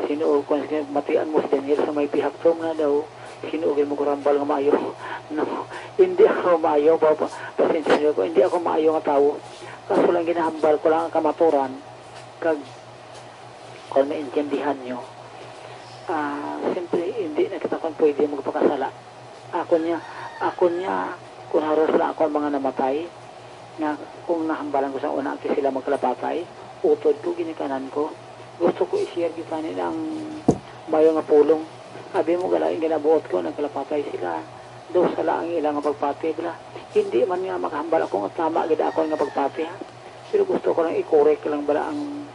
Sino, kung sino matian mo si Daniel sa may pihaktom na daw, sino gid mo kurambal nga maayo? No, hindi ako maayo, pa, pa, pasensya niyo ko, hindi ako maayo nga tawo. Kaso lang ginahambal ko lang ang kamaturan, kag kung maintindihan nyo, ah, siyempre, hindi na kita kung pwede magpakasala. Ako niya, ako niya, kung haros lang ako ang mga namatay, nga kung nahambalan ko sa una, ati sila magkalapatay, utod ko, ginikanan ko. Gusto ko i-share kita ni ang mayo nga pulong. Abi mo, galain ginabuot ko, nagkalapatay sila. Daw sala ang ilang nga pagpati, bala. Hindi man nga makahambal ako nga tama gid ako nga pagpati, ha? Pero gusto ko lang i-correct lang bala ang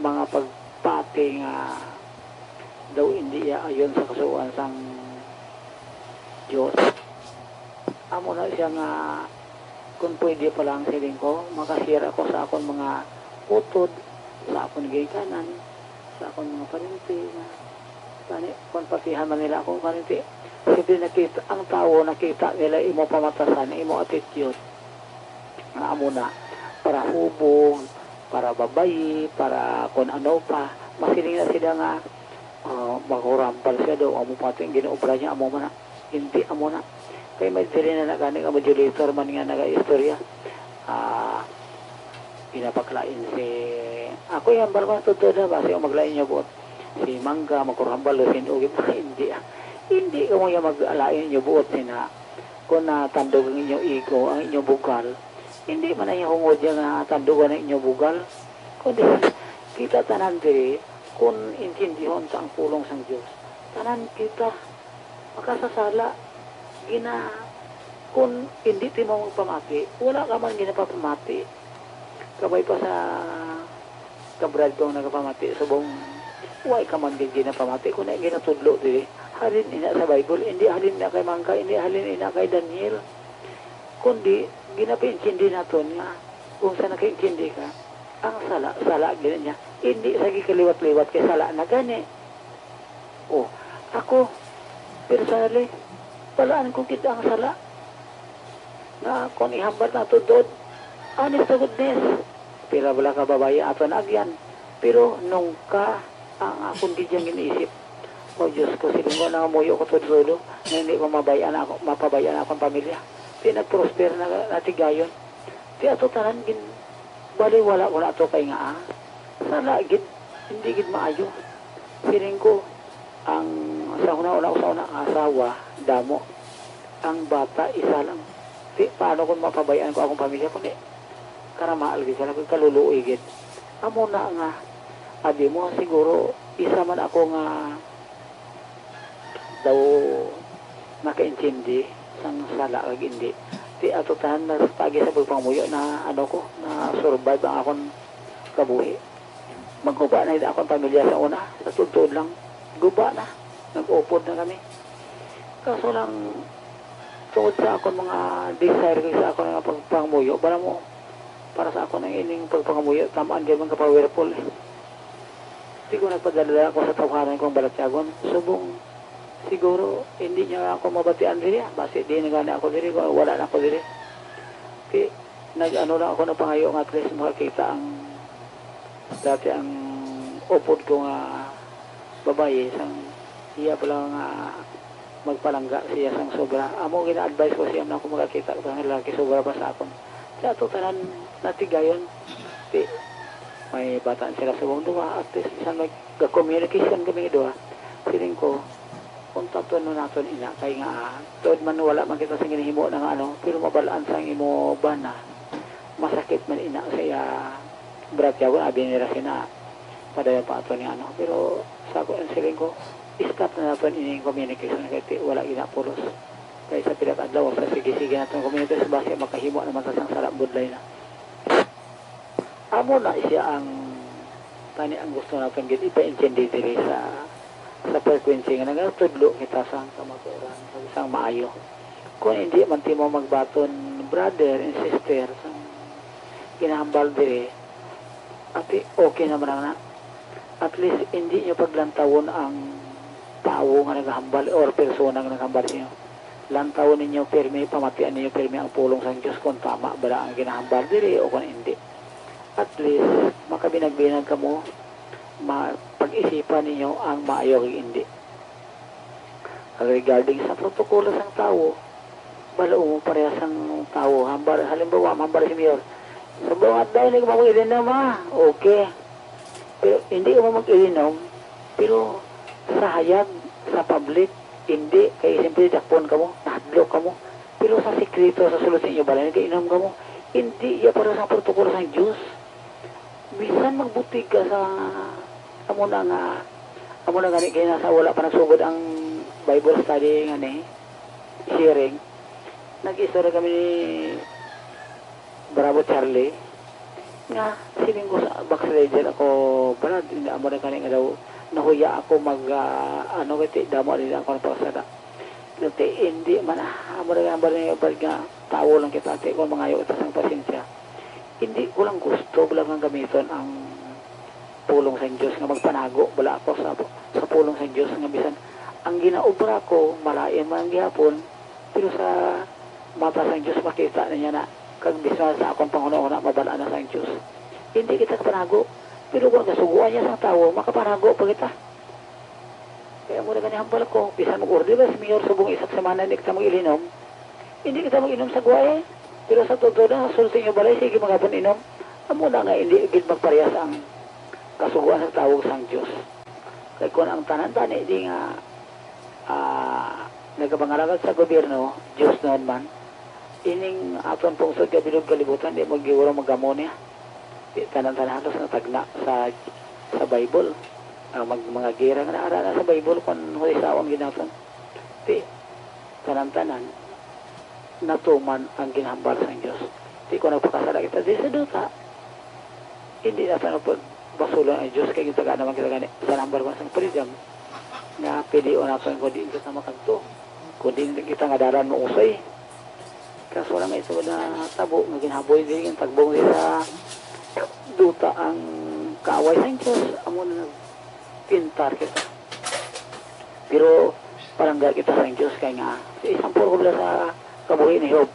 mga pagpati nga daw hindi iya ayon sa kasuohan sang Dios. Amo na siya nga, kung pwede pa lang, siling ko, makashare ako sa akon mga utod, sa akon ginikanan, sa akon mga pariente nga, tani, kung patihan man nila ako, pariente, siyempre nakita, ang tawo nakita nila imo pamatasan, imo attitude, nga amo na, para hubog, para babayi, para kung ano pa, masiling na sila nga, ah, magurambal siya daw, amo pati ang ginaobra niya, amo man na. Hindi, amo na. Kay may diri na na gani nga modulator man nga nagaistorya. Ah, ginapaglain si, ako yung hambal ko, totoo na ba? Siya maglain niya buot. Si Mangga, magkurambal, o sinugi pa, hindi, ah. Hindi ka mo yung maglain niyo buot, sina. Kung natandog ang inyong ego, ang inyong bugal, hindi man na yung hungod niya nga tandugan ang inyong bugal. Kundi, kita tanan diri, kung intindihon sa ang pulong sang Dios, tanan kita makasasala. Gina, kung hindi ti mo magpamati, wala ka man ginapapamati. Kabay pa sa kabrad kong nagapamati, subong Wala ka man gid ginapamati kung ano ginatudlo diri. Halin ina sa Bible, hindi halin ina kay Mangka, hindi halin ina kay Daniel. Kundi, ginapaintindi naton nga, kung sa nakaintindi ka, ang sala, sala gid niya. Hindi sa gikaliwat-liwat kay sala na gani. Oh, ako, personally, balaan ko gid ang sala. Nga kung ihambal na tudod, honest to goodness. Pila bala ka babayi ato na agyan. Pero nungka ang akong gidyang iniisip. O Diyos ko, siling ko, nangamuyo ko todo-todo nga hindi ko mabayan ako, mapabayan akong pamilya. Di nag-prosper na natigayon. Di ato tanan gin baliwala ko na ato kay nga, ah, sala gid, hindi gid maayo. Siling ko, ang sa una-una ko sa una nga asawa, damo. Ang bata, isa lang. Di, paano kung mapabayan ko akong pamilya? Kundi, karamaal gid sila, kag kaluluoy gid. Amo na nga, abi mo, siguro, isa man ako nga daw nakaintindi sang sala kag indi. Di ato tanan na pagi sa pagpangamuyo na, ano ko, na survive ang akon kabuhi. Maguba na gid akon pamilya sa una, sa tuod-tuod lang. Guba na. Nag-upod na kami. Kaso lang, tungod sa akon mga desire kag sa akon nga pagpangamuyo, para mo, para sa akon ang ining pagpangamuyo, tamaan gyud man ka powerful, eh. Di ko nagpadala ako sa tawhanan kong balatyagon. Subong, siguro, hindi niya ako mabatian diri, ah. Basi di na gani ako diri, wala na ako diri. Kay, nag-ano lang ako, nagpangayo nga at least makakita ang dati ang upod ko nga babayi, sang iya pala nga magpalangga siya sang sobra. Amo gina-advise ko siya na kung makakita ko sang lalaki sobra pa sa akon. Sa ato tanan natigayon, di, may bata sila subong duha, at least bisan mag-communication kami duha. Siling ko, kung tatuanon naton ina, kay nga, ah, tuod man wala man kita sa ginahimo na nga ano, pero mabalaan sang imo bana, masakit man ina sa iya bratyagon, abi nila sina, padayon pa ato ni ano. Pero sa ako, ang siling ko, stop na naton ining communication kay ti-, wala ginapulos. Kay sa pila ka adlaw, sa sige-sige naton communication, basi makahimo naman ta sang sala budlay na. Amo na siya ang, tani ang gusto naton gid ipaintindi diri sa, sa frequency nga nagatudlo kita sang kamatuoran, sang maayo. Kung hindi man timo magbaton, brother and sister, sang ginahambal diri, ati, okay naman na. At least, hindi nyo paglantawon ang tawo nga naghambal or persona nga naghambal sa inyo. Lantawon ninyo pirmi, pamatian ninyo pirmi ang pulong sang Dios kung tama bala ang ginahambal diri o kung hindi. At least, makabinag-binag kamo, ma-, pag-isipan ninyo ang maayo kag hindi. Kag regarding sa protokolo sang tawo, balo mo parehas sang tawo. Hambal, halimbawa, hambal si Mayor, "Subong adlaw, hindi ko mag-ilinom, ha?" Okay. Pero hindi ka mag-ilinom, pero sa hayag, sa public, hindi. Kay siyempre, dakpon kamo, nahadlok kamo. Pero sa sikreto, sa sulod sa inyo balay, nag-inom kamo. Hindi iya para sa protokolo sang Dios. Bisan magbutig ka sa, amo na nga, amo na gani kay nasa wala pa nagsugod ang Bible study nga ni sharing. Nag-istorya kami ni Bravo Charlie nga siling ko sa backslider ako, Brad, hindi amo na gani nga daw nahuya ako mag, ah, ano, kay ti-, damo din ako nagpakasada. Pero ti, hindi man, ah, amo na nga, amo na nga, Brad, nga tawo lang kita, ti, kung mangayo kita sang pasensya. Hindi ko lang gusto, bala, nga gamiton ang pulong sang Dios nga magpanago, bala, ako sa, sa pulong sang Dios nga bisan ang ginaobra ko, malain man ang gihapon, pero sa mata sang Dios makita na niya na, kag bisan sa akong panghunahuna, mabal-an na sang Dios. Hindi kita kapanago, pero kung kasuguan niya sang tawo, makapanago pa kita. Kaya mo na gani hambal ko, bisan mag-order ba si Mayor subong isa ka semana, hindi kita mag-ilinom. Hindi kita mag-inom sa guway. Pero sa totoo na, sulod sa inyo balay, sige, magapon inom. Amo na nga, hindi gid magparehas ang kasuguan sa tawag sang Dios. Kay kung ang tanan tani di nga, ah, nagapangalagad sa gobyerno, Dios noon man, ining aton pungsod nga bilog kalibutan, di mo giguro magamo niya. Di tanan-tanan halos natagna sa, sa Bible. Ang mag-, mga gira nga naara na sa Bible, kung hulisaon gid naton. Di tanan-tanan natuman ang ginhambal sang Dios. Di ko nagpakasala kita di sa duta. Hindi na sa nagpag-, Basulon ang Diyos, kay gitagaan naman kita gani sa number one sang freedom, nga pilion naton kung diin kita makadto, kung diin kita nga dalan mausoy. Kaso lang, ito na tabo nga ginhaboy din ang tagbong di sa duta ang kaaway sang Diyos, amo na nagpintar kita. Pero palangga kita sang Diyos, kay nga sa isang formula sa kabuhi ni Job,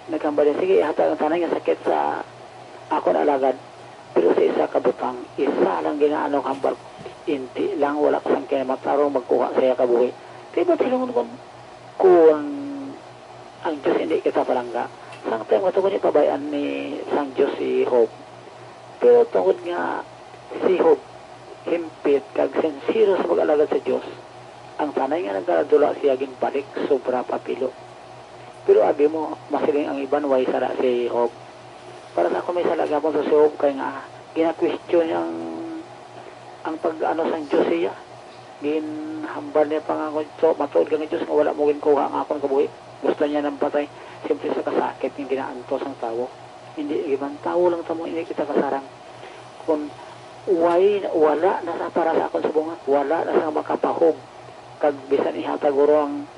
naghambal niya, "Sige, ihatag ang tanan nga sakit sa akon alagad, pero sa isa ka butang, isa lang ginaano ang hambal ko, indi lang wala ka sang kinamatarong magkuha sa iya kabuhi." Di ba, silingon, kun, kun ang Diyos hindi kita palangga, sang time nga tungod ni pabayaan ni sang Diyos si Job. Pero tungod nga si Job himpit kag sinsero sa pag-alagad sa Diyos, ang tanay nga nagdala-dula siya ginbalik sobra pa pilo. Pero abi mo, masiling ang iban, way sala si Job. Para sa ako, may sala gapon sa si Job, kay nga gina-question niya ang, ang pag-ano sang Diyos siya. Ginhambal niya pa nga, "So, matuod ka nga Diyos nga wala mo ginkuha ang akon kabuhi." Gusto niya nang patay. Siyempre, sa kasakit nga ginaantos ang tawo. Hindi, iban tawo lang tamo, hindi kita kasarang. Kung way, wala na sa para sa akon subong, wala na sa makapahob. Kag bisan ihatag guro ang,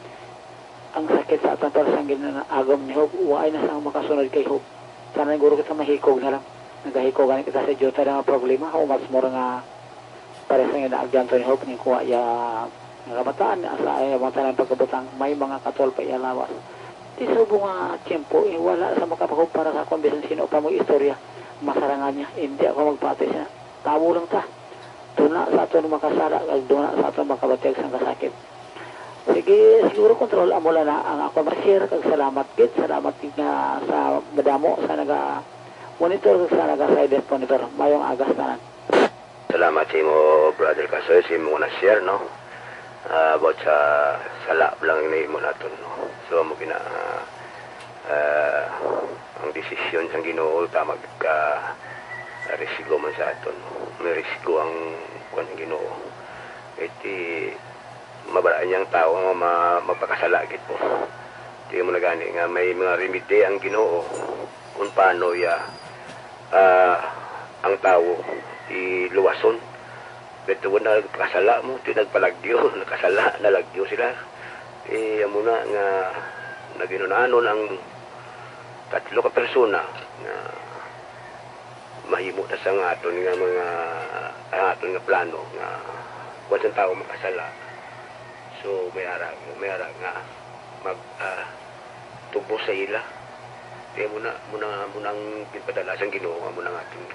ang sakit sa aton para sang ginaagom ni Job, waay na sang makasunod kay Job. Tanan guro kita mahikog na lang. Nagahikog gani kita sa diutay nga problema, how much more nga para sa ginaagyan to ni Job, ning kuha iya nga kabataan, sa iya mga tanan pagkabutang, may mga katol pa iya lawas. Ti subong nga tiyempo, eh, wala sa makapahob para sa akon bisan sino pa mag-istorya, masarangan niya. Hindi ako magpati siya. Tawo lang ta. Duna sa aton makasala, kag duna sa aton makabatyag sang kasakit. Sige, siguro, Control, amo lang na ang ako ma-share, kag salamat gid, salamat gid nga sa madamo sa naga-monitor kag sa naga-silent monitor. Mayong aga sa tanan. Salamat sa imo, Brother Kasoy, sa imo na-share, no? Ah, about sa sala lang na imo naton, no? So, amo gina, ah, ah, ang desisyon sang Ginoo, tama ka, risgo man sa aton. May risgo ang kuwan sang Ginoo. Iti, mabaraan niyang tawo nga ma-, magpakasala gid po. Di mo na gani nga may mga remedy ang Ginoo kung paano iya, ah, ang tawo iluwason. Pero kung nagpakasala mo, di nagpalagyo, nakasala, nalagyo sila. Eh, amo na nga naginunanon ang tatlo ka persona nga mahimo na sa nga aton nga mga, ang aton nga plano nga once ang tawo makasala. So, may ara, may ara nga mag, ah, tubos sa ila. Kaya muna, muna, muna ang ginpadala sang Ginoo nga muna nga ating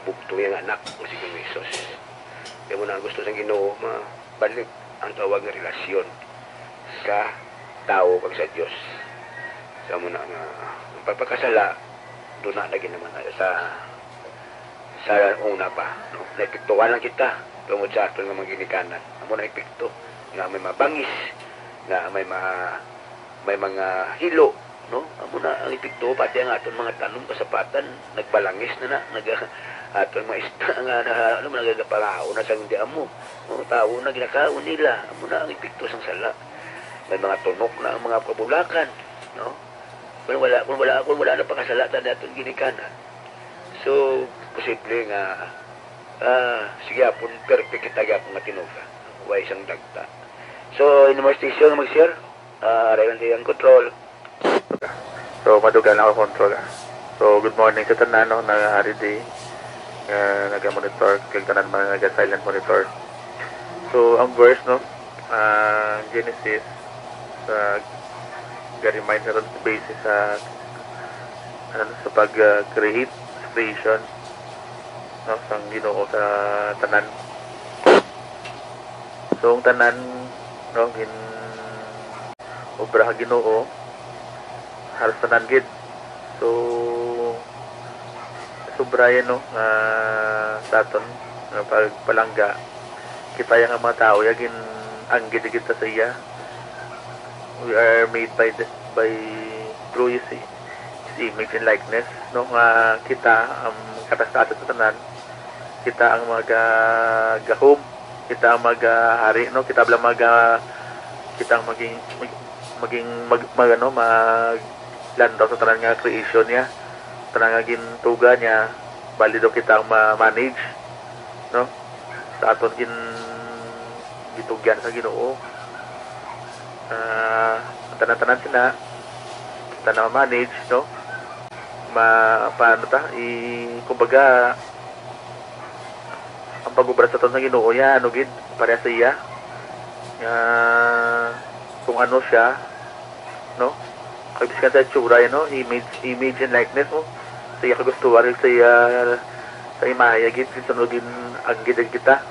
bugtong yang anak nga si Ginoong Jesus. Kaya muna ang gusto sang Ginoo, mabalik ang tawag nga relasyon sa tawo kag sa Dios. Sa muna nga, ang pagpakasala, doon na lagi naman sa, sa una pa, no? Naepektuhan lang kita tungod sa aton nga mga ginikanan. Amo na epekto nga may mabangis, nga may ma-, may mga hilo, no? Amo na ang epekto, pati ang aton mga tanom, kasapatan, nagbalangis na na, nag-, aton mga isda nga na, ano, nagagapangaon na sa hindi amo. Mga tawo na ginakaon nila, amo na ang epekto sang sala. May mga tunok na ang mga kabulakan, no? Kung wala, kung wala, kung wala na pakasalatan naton ginikanan. So, posible nga, ah, sige, apon perfect kita gyapon nga tinuga. Way sang dagta. So, in more station nga mag-share, ah, Rayon Day ang control. So, madugang ako control, ah. So, good morning sa tanan, no, na hari di, nga naga-monitor, kag tanan mga naga-silent monitor. So, ang verse, no, ah, Genesis, sa ga-remind sa basis sa, ano, sa pag, ah, create, sa creation, no, sang Ginoo sa tanan. So, ang tanan, no, gin-, obra sa Ginoo, halos tanan gid. So, sobra yan, no, nga sa aton nga pagpalangga. Kita ya nga mga tawo, ya gin-anggid kita sa iya. We are made by the, by, through his, his image and likeness, no, nga kita, um, kataas-taas sa tanan, kita ang magagahom, kita ang magahari, no? Kita bala maga-, kita ang maging, mag-, maging, mag-, mag-, ano, maglantaw sa tanan nga creation niya, tanan nga gintuga niya, bali daw kita ang ma-manage. no? Sa aton gin-, gitugyan sa Ginoo. Ah, ang tanan-tanan sina, kita na manage, no? Ma-, paano ta? I-, kumbaga, ang pag-obra sa aton sa Ginoo, ya, ano gid, pareha sa iya. Nga, kung ano siya, no? Kag biskan sa itsura, no? Image, image and likeness, no? Sa iya kagustuhan, sa iya, sa imahe, gid, gid, sunod, gid, ang gid, kita.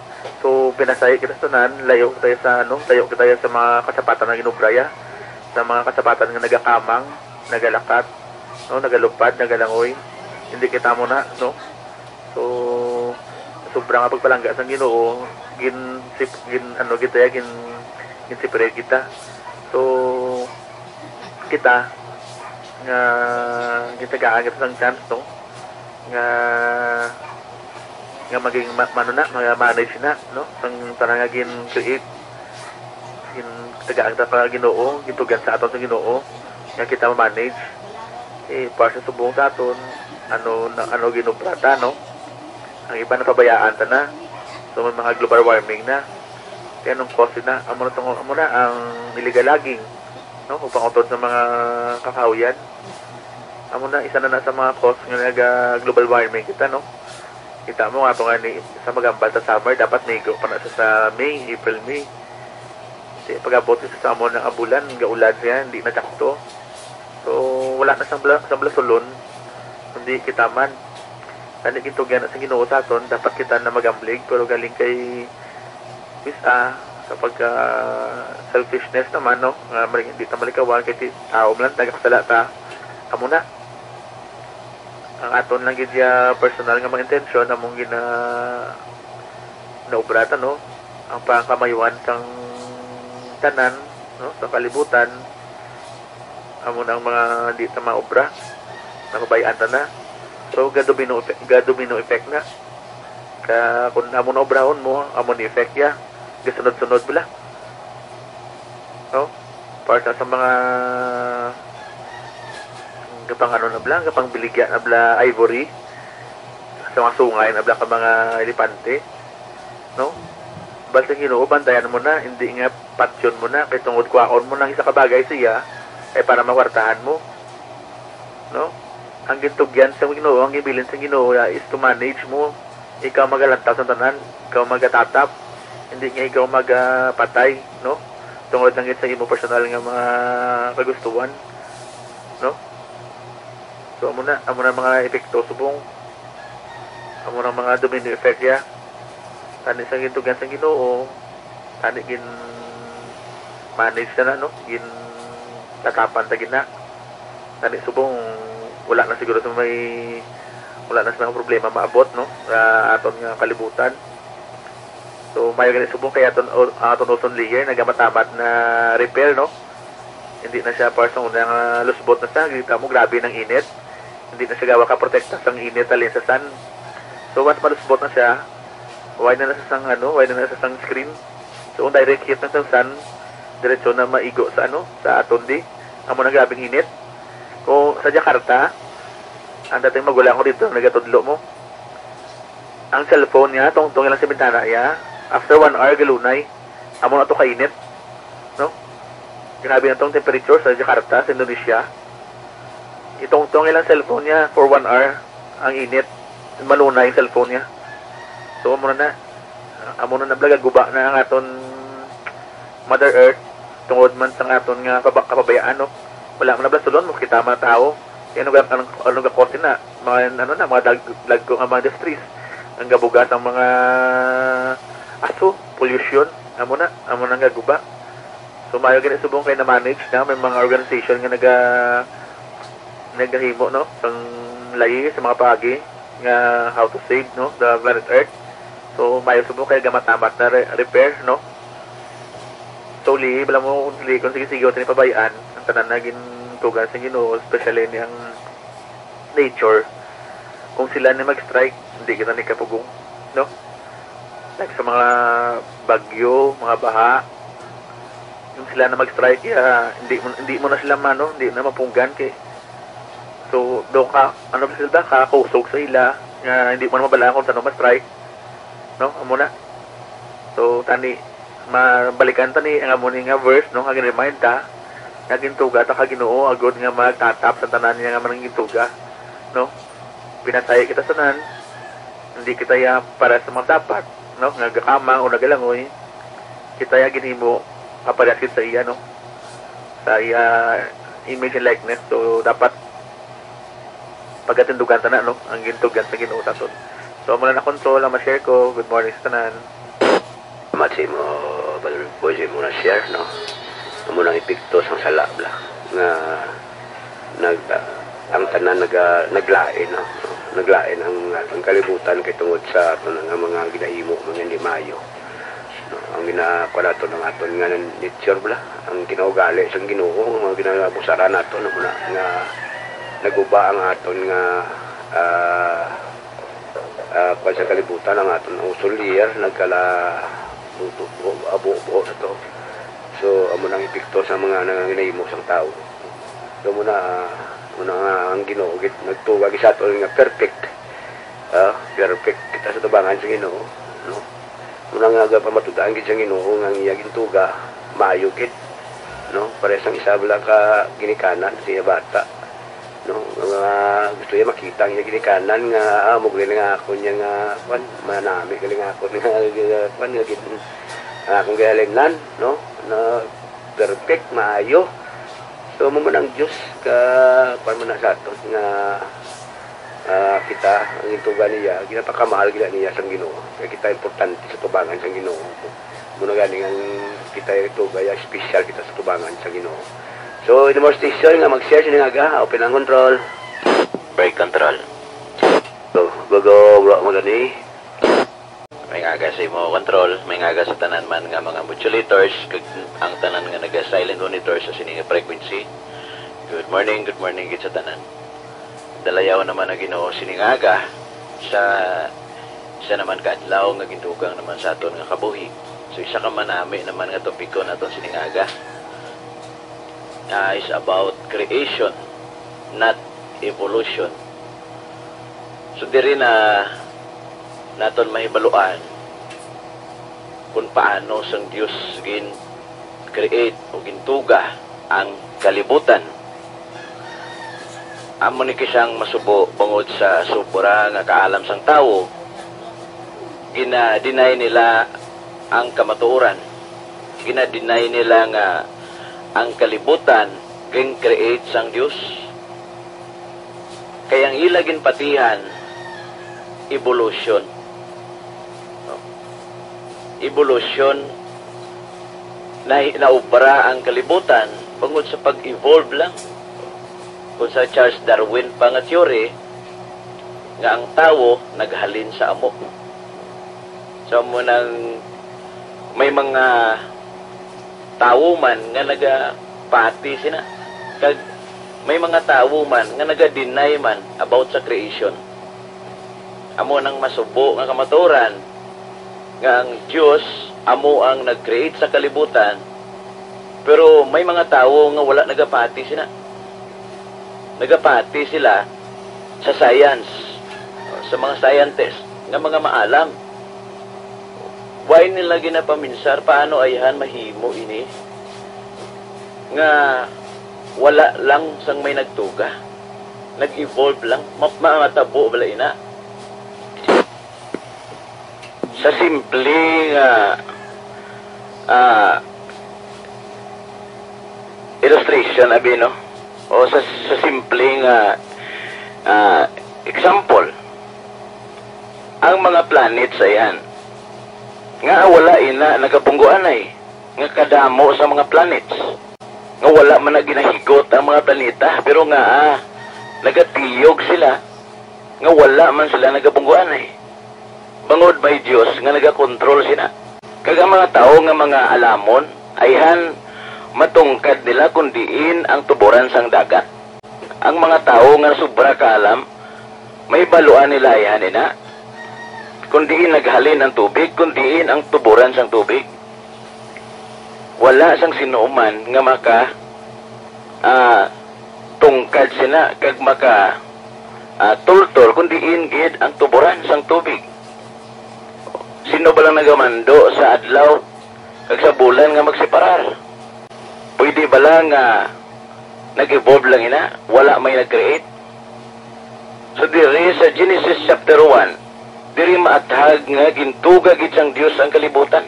So, pinasahi kita sa tanan, layo kita sa, ano, layo kita sa mga kasapatan nga ginobra, ya. Sa mga kasapatan nga nagakamang, nagalakat, no, nagalupad, nagalangoy. Hindi kita mo na, no? So, sobra nga pagpalangga sang Ginoo, gin, sip-, gin, ano, kita, gin, gin separate kita. So, kita, nga gitagaan kita sang chance, no? Nga, nga maging ma-, mano na, ma-, manage na, no? Sang tanan nga gin-create, gin-, tagaan kita pa Ginoo, gintugyan sa aton sa Ginoo, nga kita ma-manage. Eh, para sa subong sa aton, ano, na, ano ginobra ta, no? Ang iba napabayaan ta na. So, may mga global warming na. Kaya anong cause na? Amo na tong, amo na ang illegal logging, no? O pangutod sa mga kakahuyan. Amo na, isa na na sa mga cause nga naga global warming kita, no? Kita mo nga to nga ni, sa magambal sa summer, dapat maigo pa na sa, sa May, April, May. Kasi pag-abot sa, sa amo na nga bulan, gaulan siya, hindi na sakto. So, wala na sang bla-, sang blasulon, kundi kita man. Gani gintugyan na sa Ginoo sa aton, dapat kita na magambling, pero galing kay mis-, ah, sa pagka selfishness naman, no? Nga mali-, hindi ta malikawan, kay ti-, tao man lang, nagakasala ta. Amo na. Ang aton lang gid ya personal nga mga intensyon, among gina-, naobra ta, no? Ang pangkamayuhan sang tanan, no? Sa kalibutan, amo na ang mga di ta maobra. Napabayaan ta na. So, ga-domino effect, ga-domino effect na. Ka, kung amo na obrahon mo, amo ni effect ya. Gasunod-sunod bala. No? Para sa, sa mga gapang ano na bala, gapang biligya na bala ivory. Sa mga sungay na bala ka mga elepante. No? Basta Ginoo, bantayan mo na, hindi nga patyon mo na, kay tungod kwaon mo nang isa ka bagay siya, ay para makwartahan mo. No? Ang gintugyan sa Ginoo, ang gibilin sa Ginoo, ah, is to manage mo. Ikaw magalantaw sa tanan, ikaw magatatap, hindi nga ikaw magapatay, no? Tungod lang gid sa imo personal nga mga kagustuhan, no? So, amo na, amo na mga epekto subong. Amo na mga domino effect ya. Tani sa gintugyan sa Ginoo, tani gin manage na na, no? Gin tatapan ta gina. Tani subong wala na siguro sa may, wala na sa mga problema maabot, no? Sa aton nga kalibutan. So, mayo gani subong kay aton, ang aton ozone layer nagamatamad na repair, no? Hindi na siya para sa una nga lusbot na siya. Kita mo, grabe ng init. Hindi na siya gawa ka protekta sang init halin sa sun. So, once malusbot na siya, why na na sa sang, ano, why na na sa sang screen? So, kung direct heat na sa sun, diretso na maigo sa, ano, sa aton di. Amo na grabing init. Kung sa Jakarta, ang dating magulang ko dito, nagatudlo mo. Ang cellphone niya, tungtong lang sa bintana niya, after one hour, galunay. Amo na to kainit. No? Grabe na tong temperature sa Jakarta, sa Indonesia. Itungtong ilang cellphone niya for one hour, ang init. Malunay yung cellphone niya. So, amo na na. Amo na na, bala, guba na ang aton Mother Earth. Tungod man sa aton nga kaba-, kapabayaan, no? Wala man na blasulon mo, kita man ang tao. Kaya ano ga, ano, ano ga cause na? Mga, ano na, mga dag-, dagko nga mga industries. Ang gabugas ang mga aso, pollution. Amo na, amo na nga guba. So, maayo gani subong kay na-manage na. May mga organization nga naga-, nagahimo, no? Sang layi sa mga paagi nga how to save, no? The planet Earth. So, maayo subong kay gamatamat na re-, repair, no? So, li, bala mo, li, kung sige-sige, wala ni pabayaan, ang tanan na gintugan sa Ginoo, especially ni ang nature. Kung sila ni mag-strike, hindi kita ni kapugong, no? Like sa mga bagyo, mga baha, kung sila na mag-strike, ya, hindi mo, hindi mo na sila mano, hindi na mapunggan kay, so, do ka, ano ba sila, kakusog sa ila, nga hindi mo na mabalaan kung saan ma-strike. No, amo na. So, tani, mabalikan tani ang amo ni nga verse, no, nga gin-remind ta, nga gintuga ta ka Ginoo, agod nga magtatap sa tanan niya nga mangintuga, no? Pinasahi kita sa tanan, hindi kita ya para sa mga dapat, no, nga gakamang o nagalangoy, kita ya ginhimo kapareha sa iya, no? Sa iya image and likeness. So, dapat pagatindugan ta na, no, ang gintugan sa Ginoo sa aton. So, amo na, Control, ang ma-share ko. Good morning sa tanan. Salamat sa imo, Brother Boy, sa imo na share, no? Amo nang epekto sang sala, bla, nga nag, ang tanan naga-, naglain, no? Naglain ang, ang kalibutan kay tungod sa aton nga mga ginahimo, mga hindi maayo. No? Ang ginakuha naton, ang aton nga nature, bla, ang kinaugali sang Ginoo, ang mga ginabusaran naton, amo na nga naguba ang aton nga, ah, ah, kuwan sa kalibutan, ang aton ang ozone layer nagkala buto-, buo-buo na to. So, amo nang epekto sa mga nanganginahimo sang tawo. So, amo na, amo na nga ang Ginoo gid nagtuga gid sa aton nga perfect. Ah, perfect kita sa tubangan sa Ginoo, no? Amo na nga pamatudan gid sa Ginoo nga ang iya gintuga maayo gid, no? Pareha sang isa bala ka ginikanan sa iya bata, no? Nga gusto niya makita ang iya ginikanan nga, ah, amo gali nga ako niya nga, kwan, manami gali nga ako nga, kwan, nga gin-, ang akong gihalimnan, no? Na perfect, maayo. So, amo man ang Dios ka, kwan man na sa aton nga, ah, kita, ang gintuga niya, ginapakamahal gid niya sang Ginoo. Kay kita importante sa tubangan sang Ginoo. Amo na gani nga ang kita ito, kaya special kita sa tubangan sa Ginoo. So, in the more station nga mag-share sini nga aga, open ang control. Break control. Go, go, go, bro, magani. May nga aga sa imo, Control. May nga aga sa tanan man nga mga modulators, kag ang tanan nga naga-silent monitor sa sini nga frequency. Good morning, good morning gid sa tanan. Dalayaw naman ang Ginoo sini nga aga sa isa naman ka adlaw nga gindugang naman sa aton nga kabuhi. So, isa ka manami naman nga topiko naton sini nga aga, ah, is about creation, not evolution. So, diri na naton mahibaluan kung paano sang Dios gin-create o gintuga ang kalibutan. Amo ni kisang masubo bangod sa sobra nga kaalam sang tawo, gina-deny nila ang kamatuoran. Gina-deny nila nga ang kalibutan gin-create sang Dios. Kay ang ila ginpatihan, evolution. No? Evolution, na, naobra ang kalibutan bangod sa pag-evolve lang. Kung sa Charles Darwin pa nga theory, nga ang tawo naghalin sa amo. So, amo nang may mga tawo man nga nagapati sina, kag may mga tawo man nga naga-deny man about sa creation. Amo nang masubo nga kamatuoran nga ang Dios amo ang nag-create sa kalibutan, pero may mga tawo nga wala nagapati sina. Nagapati sila sa science, sa mga scientist, nga mga maalam. Why nila ginapaminsar paano ayhan mahimo ini nga wala lang sang may nagtuga, nag-evolve lang, ma-, ma-, matabo bala ina? Sa simple nga, ah, illustration, abi, no? O sa, sa simple nga, ah, example, ang mga planets, ayan, nga wala ina nagapungguanay nga kadamo sa mga planets, nga wala man na ginahigot ang mga planeta, pero nga, ah, nagatiyog sila nga wala man sila nagapungguanay. Bangod may Dios nga nagakontrol sina. Kag ang mga tawo nga mga alamon, ayhan matungkad nila kon diin ang tuboran sang dagat. Ang mga tawo nga sobra kaalam, mahibaluan nila ayhan ina kon diin naghalin ang tubig, kon diin ang tuboran sang tubig. Wala sang sino man nga maka, ah, tungkad sina kag maka, ah, tultol kon diin gid ang tuboran sang tubig. Si Sino ba lang nagamando sa adlaw kag sa bulan nga magseparar? Pwede ba lang nga nag-evolve lang ina? Wala may nag-create? So diri sa Genesis chapter one, diri maathag nga gintuga gid sang Dios ang kalibutan.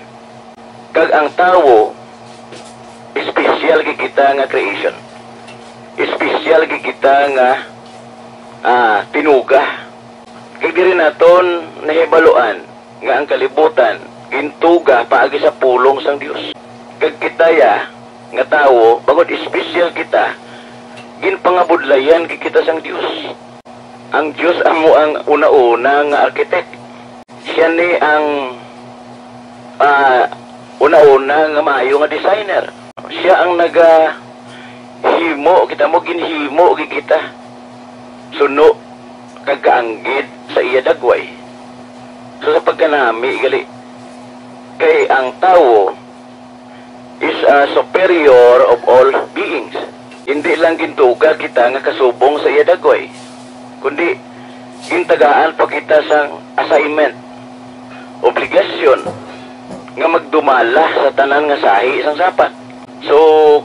Kag ang tawo, espesyal gid kita nga creation. Espesyal gid kita nga, ah, tinuga. Kag diri naton nahibaluan nga ang kalibutan gintuga paagi sa pulong sang Dios. Kag kita ya nga tawo, bangod espesyal kita, ginpangabudlayan gid kita sang Dios. Ang Dios amo ang una-una nga architect. Siya ni ang, ah, una-una nga maayo nga designer. Siya ang nagahimo, kita mo, ginhimo gid kita suno kag kaanggid sa iya dagway. So, sa pagkanami gali, kay ang tawo is a superior of all beings. Hindi lang gintuga kita nga kasubong sa iya dagway, kundi gintagaan pa kita sang assignment, obligasyon, nga magdumala sa tanan nga sahi sang sapat. So,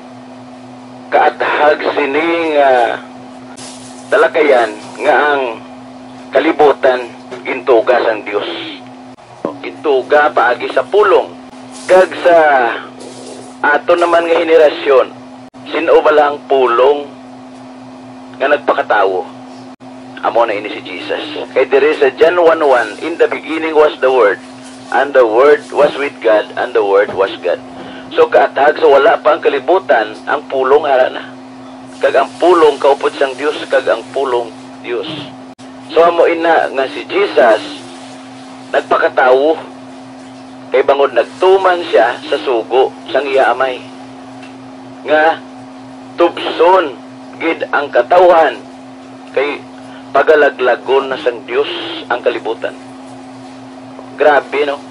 kaathag sini nga talakayan nga ang kalibutan gintuga sang Dios. Gintuga paagi sa pulong. Kag sa aton naman nga henerasyon, sin-o bala ang pulong nga nagpakatawo? Amo na ini si Jesus. Kay diri sa John one one, "In the beginning was the Word, and the Word was with God, and the Word was God." So, kaathag sa wala pa ang kalibutan, ang pulong ara na. Kag ang pulong kaupod sang Dios, kag ang pulong Dios. So, amo ina nga si Jesus nagpakatawo, kay bangod nagtuman sia sa sugo sang iya Amay, nga tubson gid ang katawhan, kay pagalaglagon na sang Dios ang kalibutan. Grabe, no?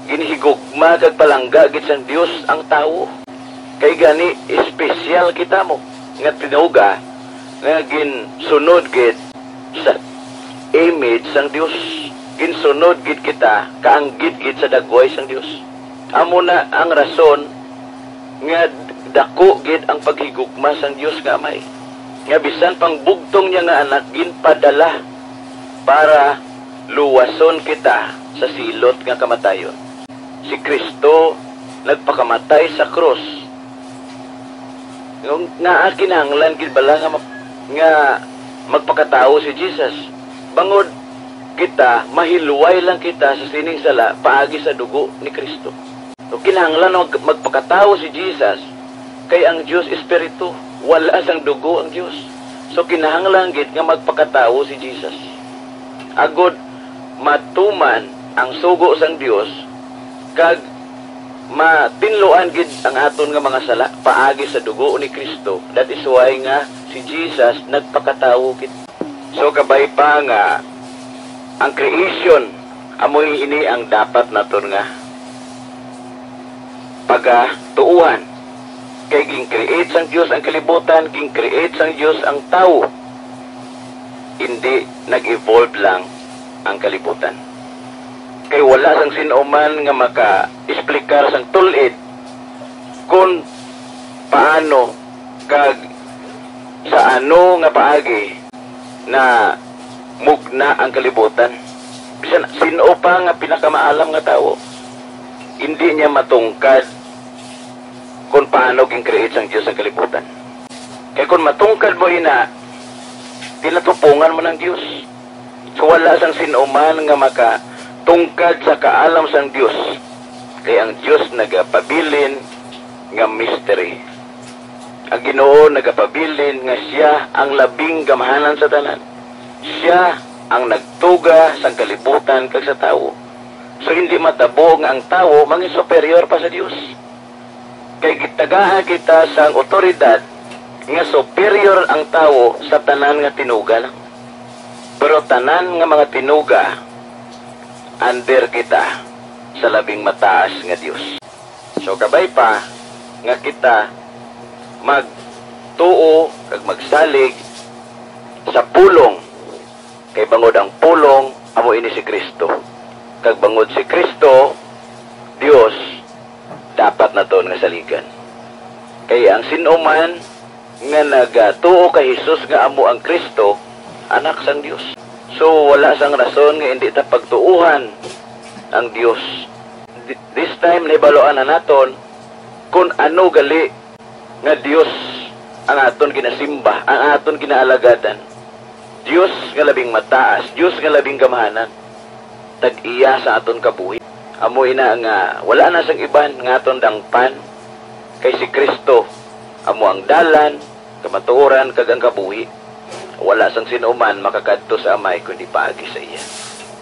Ginhigugma kag palangga gid sang Dios ang tawo. Kay gani, espesyal kita mo nga tinuga nga ginsunod gid sa image sang Dios. Ginsunod gid kita, kaanggid gid sa dagway sang Dios. Amo na ang rason nga dako gid ang paghigugma sang Dios nga Amay, nga bisan pang bugtong niya nga Anak ginpadala para luwason kita sa silot nga kamatayon. Si Cristo nagpakamatay sa krus. Nga, nga kinahanglan gid bala nga mag-, nga magpakatawo si Jesus? Bangod kita, mahilway lang kita sa sining sala paagi sa dugo ni Cristo. So, kinahanglan mag-, magpakatawo si Jesus, kay ang Dios Espiritu, wala sang dugo ang Dios. So, kinahanglan gid nga magpakatawo si Jesus, agod matuman ang sugo sang Dios, kag matinluan gid ang aton nga mga sala paagi sa dugo ni Cristo. That is why nga si Jesus nagpakatawo gid. So, kabay pa nga ang creation, amo ini ang dapat naton nga pagatuuhan. Kay gin-create sang Dios ang kalibutan, gin-create sang Dios ang tawo. Hindi nag-evolve lang ang kalibutan. Kay wala sang sin-o man nga maka-explicar sang tul-id kon paano kag sa ano nga paagi na mugna ang kalibutan. Bisan sin-o pa nga pinakamaalam nga tawo, hindi niya matungkad kung paano gin-create sang Dios ang kalibutan. Kay kung matungkad mo ina, ginatupungan mo ng Dios. So, wala sang sin-o man nga makatungkad sa kaalam sang Dios, kay ang Dios nagapabilin nga mystery. Ang Ginoo nagapabilin nga siya ang labing gamhanan sa tanan. Siya ang nagtuga sang kalibutan kag sa tawo. So, hindi matabo nga ang tawo mangin superior pa sa Dios. Kay gitagaan kita sang awtoridad nga superior ang tawo sa tanan nga tinuga lang. Pero tanan nga mga tinuga, under kita sa labing mataas nga Dios. So, kabay pa nga kita magtuo kag magsalig sa pulong, kay bangod ang pulong amo ini si Cristo. Kag bangod si Cristo, Dios, dapat naton nga saligan. Kay ang sin-o man nga nagatuo kay Jesus nga amo ang Cristo, anak sang Dios. So, wala sang rason nga indi ta pagtuohan ang Dios. Th-, this time, nahibaluan na naton kung ano gali nga Dios ang aton ginasimba, ang aton ginaalagadan. Dios nga labing mataas, Dios nga labing gamhanan. Tag-iya sa aton kabuhi. Amo ina nga wala na sang iban nga aton dangpan, kay si Cristo amo ang dalan, kamatuoran, kag ang kabuhi. Wala sang sino man makakadto sa Amay kundi paagi sa iya.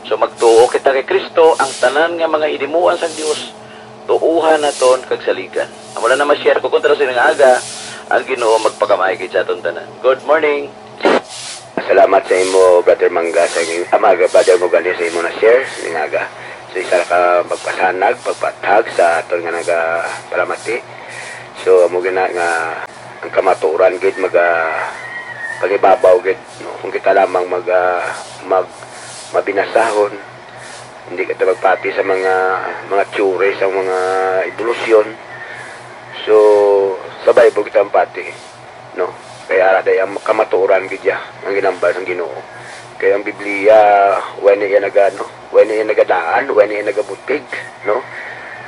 So magtuo kita kay Cristo, ang tanan nga mga hinimuan sang Dios, tuohan naton kag saligan. Amo lang na ma-share ko kontra sa ining aga, ang Ginoo magpakamay gid sa aton tanan. Good morning. Salamat sa imo, Brother Mangga, sa ing-, ah, mga Brother Mugani, sa imo na share ning aga. So, isa ka magpasanag, pagpatag sa aton nga nagapalamati. So, amo gina nga ang kamatuoran gid maga pangibabaw gid, no? Kung kita lamang mag, ah, mag mabinasahon, hindi kita magpati sa mga, mga theory sa mga ebolusyon. So, sa Bible kita ang pati, no? Kay ara day ang kamatuoran gid ya ang ginambal sang Ginoo. Kay ang Biblia, wala na iya naga, no? Wala na iya nagadaan, wala na iya nagabutig, no?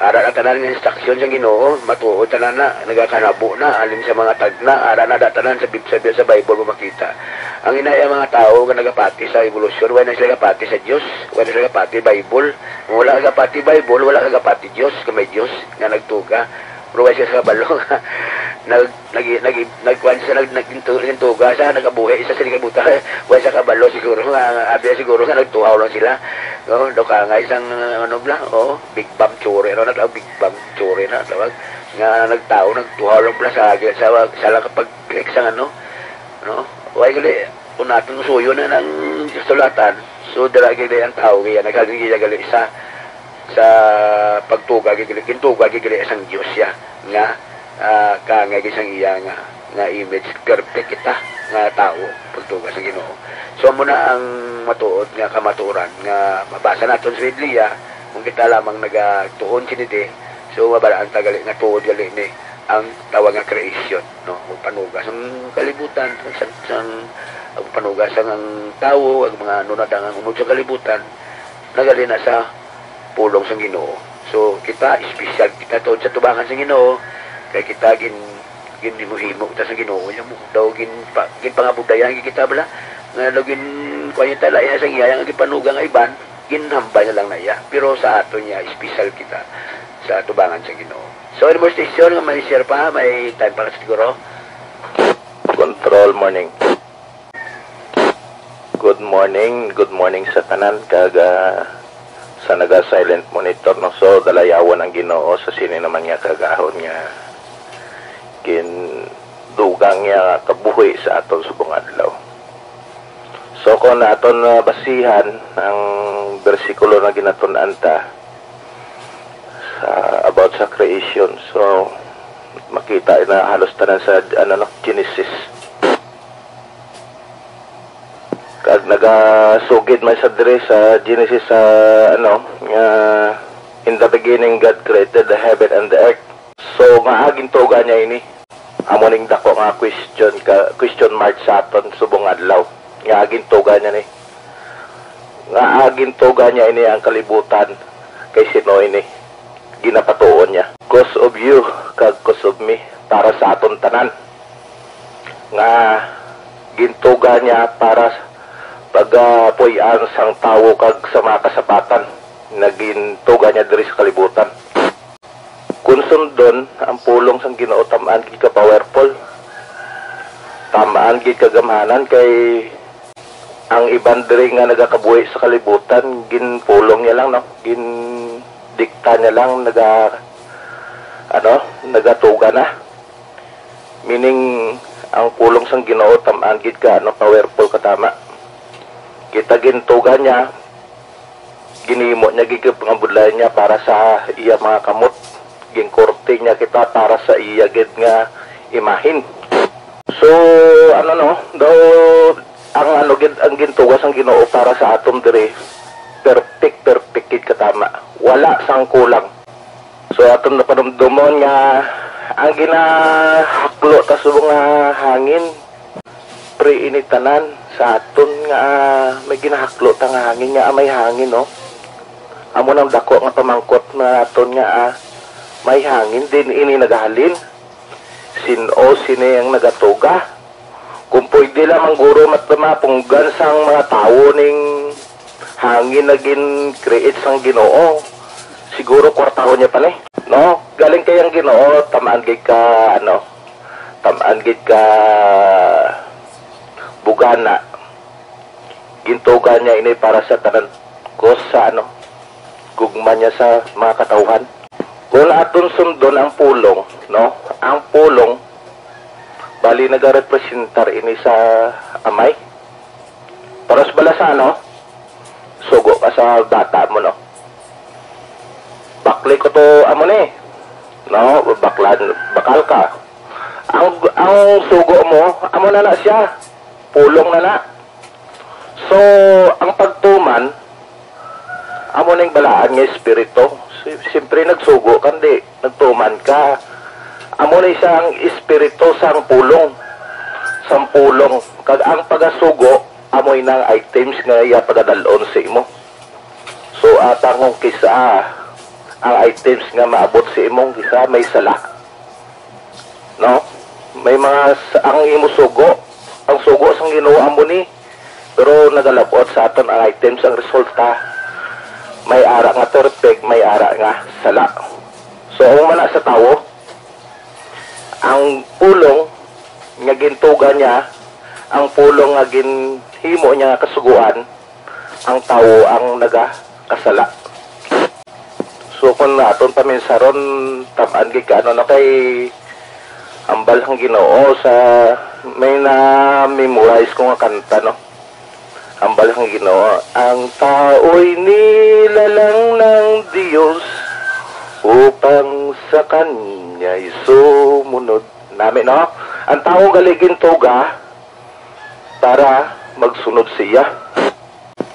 Ara na tanan nga instruction sang Ginoo, matuod tanan na, nagakanabo na, alin sa mga tagna, ara na da tanan sa Bib-, sa, sa Bible mo makita. Ang inay ang mga tawo nga nagapati sa ebolusyon, wala na sila gapati sa Dios, wala na sila gapati Bible. Kung wala ka gapati Bible, wala ka gapati Dios, kung may Dios nga nagtuga. Pero wala siya kabalo nga nag, nag, nag, nagkuan siya, nag, nag, nagtu-, nagtuga siya, nagabuhi siya sa kalibutan. Wala siya kabalo siguro nga, abi siguro nga nagtuhaw lang sila. No? Dukangay sang, ano bala, oh, Big Bang theory, no? Nag-, Big Bang theory na tawag. Nga nagtawo, nagtuhaw lang bala sa, sa, sa lang kapag-click sang ano, no? Wala gali, kung natin suyo na ng sulatan, so dala gali ang tao, kaya naghalin gali sa sa pagtuga gid gali, gintuga gid gali sang Dios siya nga, ah, kaangay gid sang iya nga, nga image, perfect kita nga tawo pagtuga sa Ginoo. So amo na ang matuod nga kamatuoran nga mabasa naton sa Biblia, kung kita lamang nagatuon sini di, so mabalaan ta gali nga tuod gali ni ang tawag nga creation, no? Magpanuga sang kalibutan, sang, sang magpanuga sang ang tawo, ang mga nunadang ang unod sa kalibutan, nagali na sa pulong sang Ginoo. So, kita, espesyal kita tuod sa tubangan sang Ginoo, kay kita gin-, ginhimo-himo kita sa Ginoo. Nya mo, daw gin-, pa-, ginpangabudayan gid kita bala, nga daw gin-, kuwan kita, lain sa iya, ang ginpanuga nga iban, ginhambal na lang na iya. Pero sa aton niya, espesyal kita sa tubangan sa Ginoo. So, any more station nga may share pa, may time para siguro. Control morning. Good morning, good morning sa tanan kag, ah, sa naga silent monitor, no. So dalayawon ang Ginoo sa sini naman nga kagahon nga gindugang niya kabuhi sa aton subong adlaw. So kung aton, ah, basihan ang bersikulo na ginatun-an ta sa, about sa creation, so makita na halos tanan sa, ano, no, Genesis. Kag nagasugid man sa diri sa Genesis sa, ano, nga, "In the beginning, God created the heaven and the earth." So, nga gintuga niya ini? Amo ning dako nga question ka, question mark sa aton subong adlaw. Nga gintuga niya ni? Nga gintuga niya ini ang kalibutan? Kay sino ini? Ginapatuon niya. Cause of you, kag cause of me, para sa aton tanan. Nga gintuga niya para pagapuy-an sang tawo kag sa mga kasapatan, nga gintuga niya diri sa kalibutan. Kun sundon ang pulong sang Ginoo, tam-an gid ka powerful. Tam-an gid ka gamhanan, kay ang iban diri nga nagakabuhi sa kalibutan, ginpulong niya lang, no? Gindikta niya lang, naga-, ano, nagatuga na. Meaning, ang pulong sang Ginoo tam-an gid ka, ano, powerful ka tama. Kita gintuga niya, ginhimo niya gid ang pangabudlayan niya para sa iya mga kamot. Ginkorte niya kita para sa iya gid nga imahen. So, ano, no, daw ang, ano gid, ang gintuga sang Ginoo para sa aton diri, perfect, perfect gid ka Wala sang kulang. So, aton na panumdumon nga ang ginahaklo ta subong nga hangin, pre, ini tanan sa aton nga, ah, may ginahaklo ta nga hangin, nga, ah, may hangin, no? Amo nang dako nga pamangkot naton nga, ah, may hangin din ini nagahalin. Sin-o sini ang nagatuga? Kung pwede lamang, guro, mat-, mapunggan sang mga tawo ning hangin na gin-create sang Ginoo, siguro kwartahon niya pa ni, no? Galing kay ang Ginoo, tamaan gid ka, ano, tamaan gid ka bugana. Gintuga niya ini para sa tanan, kos sa, ano, gugma niya sa mga katawhan. Kung aton sundon ang pulong, no? Ang pulong, bali, nagarepresentar ini sa Amay. Para sa bala sa, ano, sugo ka sa bata mo, no? Bakli ko to, amo ni. No, baklan, bakal ka. Ang, ang sugo mo, amo na na siya. Pulong na na. So, ang pagtuman, amo ning balaan nga espiritu. Si-, siyempre, nagsugo ka, di, nagtuman ka. Amo ni siya ang espiritu sang pulong. Sang pulong. Kag ang pagasugo, amoy nang items nga iya pagadalon sa imo. So, atang kung kisa ang items nga maabot sa imong kisa may sala. No? May mga s-, ang imo sugo, ang sugo sang Ginoo amo ni, pero nagalabot sa aton ang items, ang resulta, may ara nga perfect, may ara nga sala. So, ang mana sa tawo, ang pulong nga gintuga niya, ang pulong nga ginhimo niya nga kasugoan, ang tawo ang nagakasala. So, kung aton paminsaron, tab-an gid ka, ano, no, kay ambal ang Ginoo sa may na-memorize ko nga kanta, no? Ambal ang Ginoo, "Ang tao'y nilalang ng Diyos upang sa Kanya'y sumunod." Nami, no? Ang tawo gali gintuga para magsunod siya.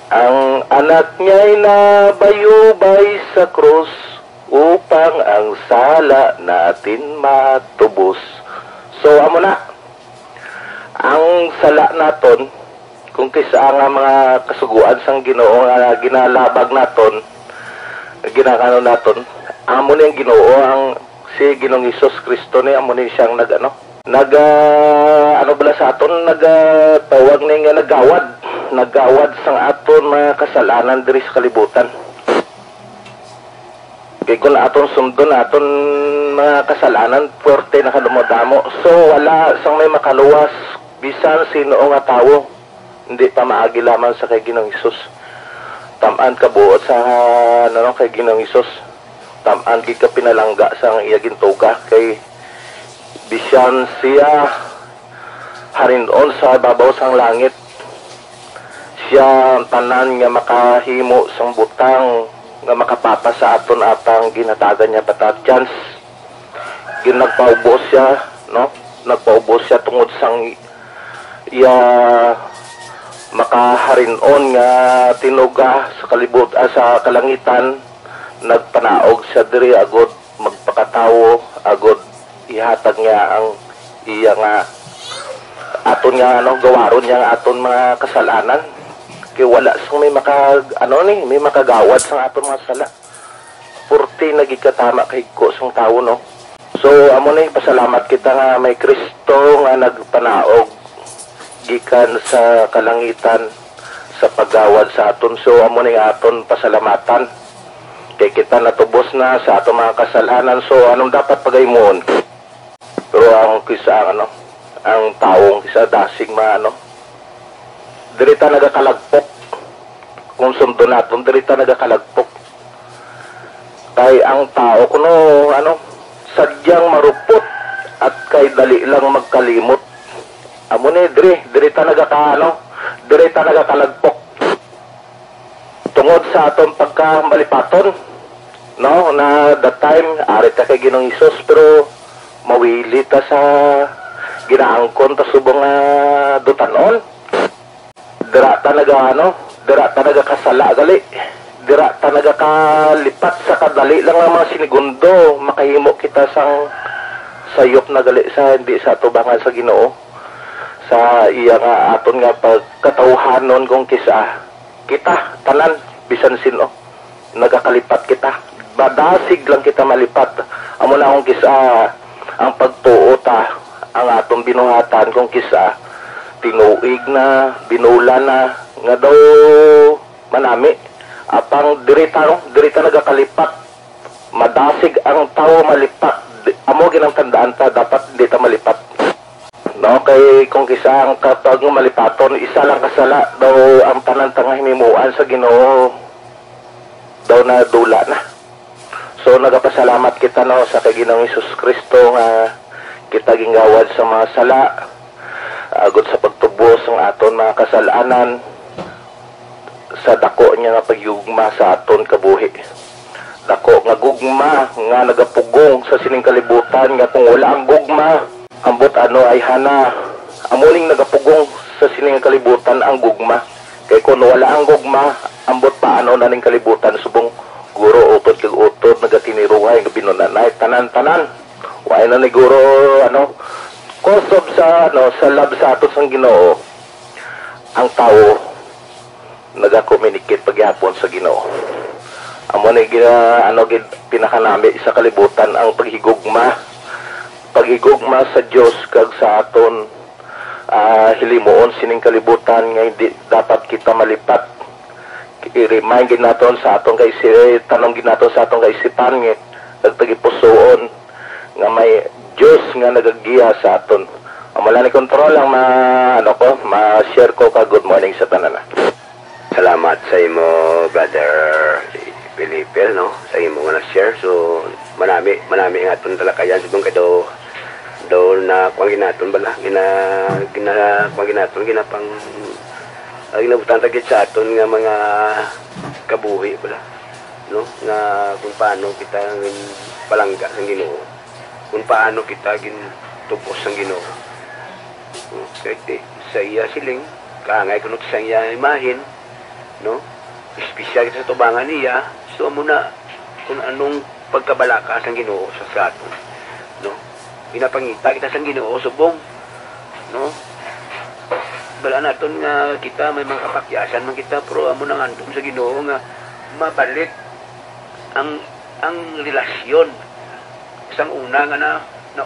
Ang anak niya'y nabayubay sa krus upang ang sala natin matubos. So, amo na. Ang sala naton, kung kisa nga mga kasuguan sang Ginoo nga ginalabag naton, ginakano naton, amo ni ang Ginoo, ang si Ginoong Hesus Kristo ni, amo ni siyang nag-, ano, nag, ah, ano bala sa aton, nag, ah, tawag ni nga naggawad, naggawad sang aton mga kasalanan diri sa kalibutan. Kay kung aton sundon aton mga kasalanan, puwerte na kadamo-damo. So, wala sang may makaluwas, bisan sino nga tawo, hindi pa maagi lamang sa kay Ginoong Hesus. Tam-an ka buot sa, ano, kay Ginoong Hesus. Tam-an gid ka pinalangga sang iya gintuga, kay bisan siya harin-on sa babaw sang langit, siya ang tanan nga makahimo sang butang nga makapapa sa aton, atang ginhatagan niya bata chance. Gin-, nagpaubos siya, no? Nagpaubos siya tungod sang iya makaharin-on nga tinuga sa kalibut-, ah, sa kalangitan. Nagpanaog siya diri agud magpakatawo, agud ihatag niya ang iya nga aton nga, ano, gawaron niya nga aton mga kasalanan. Kay wala sang may maka-, ano ni, may makagawad sang aton mga sala. Purti na gid katama kahigko sang tawo, no? So, amo ni, pasalamat kita nga may Kristo nga nagpanaog gikan sa kalangitan sa paggawad sa aton. So, amo ni nga aton pasalamatan. Kay kita natubos na sa aton mga kasalanan. So, anong dapat pagahimoon? Pero ang kisa, ano, ang tawo kisa dasig ma-, ano, diri ta nagakalagpok. Kung sundon naton, diri ta nagakalagpok. Kay ang tawo kuno, ano, sadyang marupot at kay dali lang magkalimot. Amo ni, diri, diri ta nagaka-, ano, diri ta nagakalagpok. Tungod sa aton pagkamalipaton, no, na that time, ari ta kay Ginoong Hesus, pero mawili ta sa ginaangkon ta subong nga dutanon. Dira ta naga-, ano, dira ta nagakasala gali. Dira ta nagakalipat sa kadali lang nga mga sinigundo, makahimo kita sang sayop na gali sa hindi sa atubangan sa Ginoo, sa iya nga aton nga pagkatawhanon. Kung kisa kita, tanan, bisan sin-o, nagakalipat kita. Madasig lang kita malipat. Amo na kung kisa ang pagtuo ta, ang atong binuhatan, kung kisa tinuig na, binula na, nga daw manami. Apang diri ta, no? Diri ta nagakalipat. Madasig ang tawo malipat. Di-, amo ginang tandaan ta, dapat di ta malipat. No, kay kung kisa ang katawag nga malipaton, isa lang ka sala daw ang tanan ta nga hinimuan sa Ginoo, daw nadula na. So, nagapasalamat kita, no, sa kay Ginoong Hesus Kristo nga kita gingawad sa mga sala, agod sa pagtubos ang aton mga kasal-anan, sa dako niya nga paghigugma sa aton kabuhi. Dako nga gugma nga nagapugong sa sining kalibutan, nga kung wala ang gugma, ambot ano ay hana. Amo ning nagapugong sa sining kalibutan ang gugma. Kay kung wala ang gugma, ambot paano na ning kalibutan subong guro utod kag utod, nagatiniruhay nga binunanay, tanan-tanan. Wala na ni guro, ano, kusob sa, ano, sa love sa aton sang Ginoo. Ang tawo nagakomunikate pa gihapon sa Ginoo. Amo ni gina-, ano gid, pinakanami sa kalibutan ang paghigugma, paghigugma sa Dios kag sa aton, ah, hilimuon sining kalibutan nga hindi dapat kita malipat. I-remind gid naton sa aton kaisi-, tanom gid naton sa aton kaisipan nga nagtagipusoon nga may Dios nga nagagiya sa aton. Amo lang ni control ang ma-, ano ko, ma-share ko ka good morning sa tanan. Salamat sa imo, Brother Felipe, no? Sa imo nga na-share. So, manami, manami ang aton talakayan. Subong kay daw, daw na kuwan ginaton bala. Gina, gina, kuwan ginaton, ginapang, ah, ginabutang ta gid sa aton nga mga kabuhi bala, no? Nga kung paano kita palangga sang Ginoo. Kung paano kita gintubos sang Ginoo. No? Kay ti-, sa iya siling, kaangay kuno sa iya imahen, no? Espesyal kita sa tubangan niya, so amo na kung anong pagkabalaka sang Ginoo sa, sa aton, no? Ginapangita kita sang Ginoo subong, no? Bala naton nga kita may mga kapakyasan man kita, pero amo nang handom sa Ginoo nga mabalik ang, ang relasyon sang una nga na, na,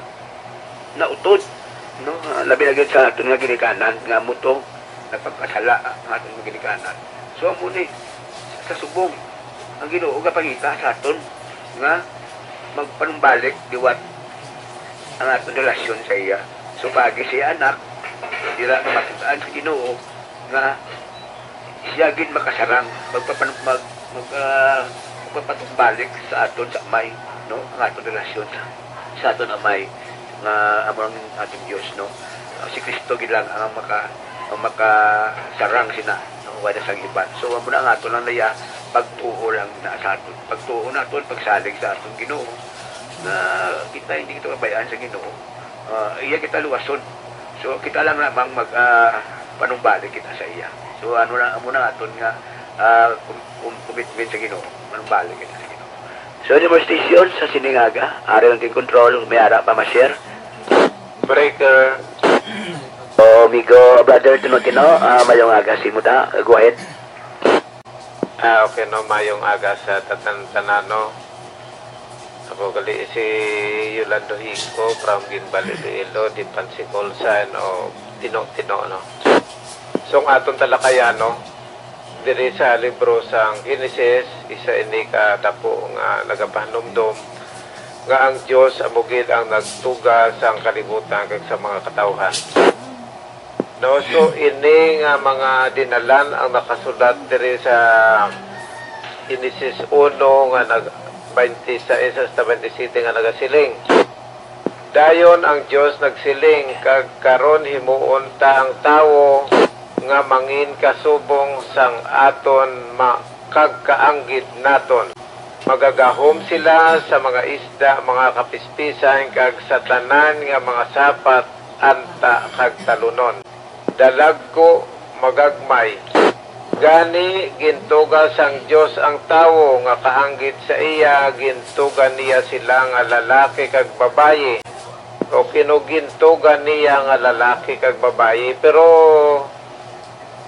nautod, no? Ah, labi na gid sa aton nga ginikanan, nga amo to, nagpagkasala ang aton nga ginikanan. So, amo ni, sa subong, ang Ginoo gapangita sa aton nga magpanumbalik liwat ang aton relasyon sa iya. So, paagi sa iya anak, dira nga makit-an sa Ginoo nga siya gid makasarang, magpapan-, mag-, mag-, ah, magpapatumbalik sa aton sa Amay, no? Ang aton relasyon sa, sa aton Amay, nga amo ang aton Dios, no? Ah, si Cristo gid lang ang maka-, ang makasarang sina, no? Wala sang iban. So, amo na ang aton lang naya pagtuo lang na sa aton. Pagtuo naton, pagsalig sa aton Ginoo, na kita hindi kita pabayaan sa Ginoo. Ah, iya kita luwason. So, kita lang lamang mag, ah, panumbalik kita sa iya. So, ano na, amo na aton nga, ah, com-, com-, commitment sa Ginoo. Panumbalik kita sa Ginoo. So, any more station sa sining aga? Ari lang king control, may ara pa ma-share? Breaker. So, amigo, brother Tino-Tino, ah, mayong aga sa imo ta. Go ahead. Ah, okay, no, mayong aga sa tatan-, tanan, no. Ako gali si Yolando Hico from Guimbal, Iloilo, di Pansi call sign o Tino-Tino, no. So, ang aton talakayan, no, diri sa libro sang Genesis, isa ini ka dapo nga nagapahanumdom nga ang Dios amo gid ang nagtuga sang kalibutan kag sa mga katawhan. No, so ini nga mga dinalan ang nakasulat diri sa Genesis uno nga nag-, twenty-six hasta twenty-seven nga nagasiling, "Dayon ang Dios nagsiling, kag karon himuon ta ang tawo nga mangin kasubong sang aton ma-, kag kaanggid naton. Magagahom sila sa mga isda, mga kapispisan, kag sa tanan nga mga sapat, anta kag talunon. Dalagku, magagmay." Gani, gintuga sang Dios ang tawo nga kaanggid sa iya, gintuga niya sila nga lalaki kag babayi, o kino gintuga niya nga lalaki kag babayi. Pero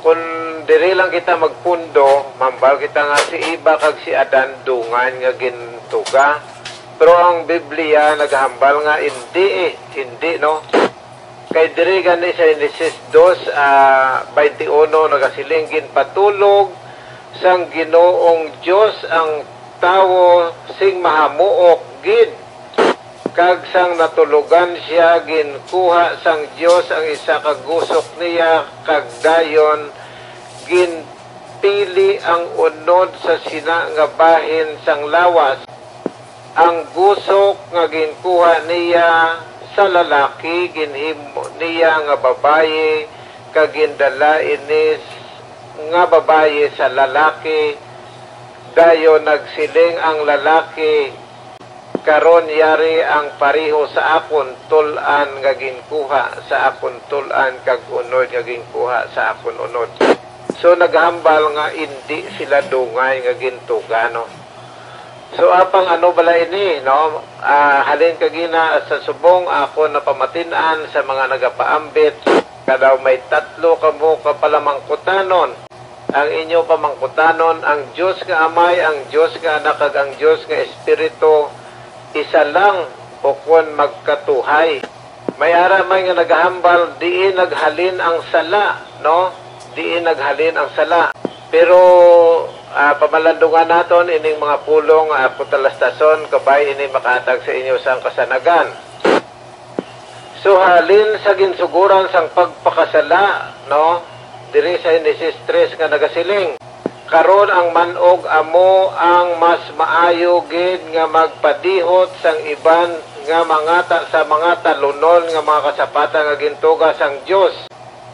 kun diri lang kita magpundo, mambal kita nga si Eva kag si Adan dungan nga gintuga. Pero ang Biblia nagahambal nga hindi eh, hindi, no? Kay diri gani sa Genesis dos, ah, twenty-one nagasiling, ginpatulog sang Ginoong Dios ang tawo sing mahamuok gid, kag sang natulogan sia, ginkuha sang Dios ang isa ka gusok niya, kag dayon ginpili ang unod sa sina nga bahin sang lawas. Ang gusok nga ginkuha niya sa lalaki, ginhimo niya nga babayi, kag gindala ini nga babayi sa lalaki. Dayon nagsiling ang lalaki, "Karon yari ang pareho sa akon tul-an nga ginkuha sa akon tul-an, kag unod nga ginkuha sa akon unod." So, naghambal nga indi sila dungay nga gintuga, no? So, apang ano bala ini, no? Ah, halin kagina sa subong ako napamatin-an sa mga nagapaambit, kadaw may tatlo kamo ka palamangkutanon. Ang inyo pamangkutanon, ang Dios nga Amay, ang Dios nga Anak, kag ang Dios nga Espiritu, isa lang, ukon magkatuhay. May ara man nga nagahambal, diin naghalin ang sala, no? Diin naghalin ang sala. Pero, ah, pamalandungan naton ining mga pulong nga ako talastason, kabay ini makahatag sa inyo sang kasanagan. So, halin sa ginsugoran sang pagpakasala, no? Diri sa Genesis tres nga nagasiling, "Karon ang man-og amo ang mas maayo gid nga magpadihot sang iban nga mangata sa mga talunon nga mga kasapatan nga gintuga sang Dios."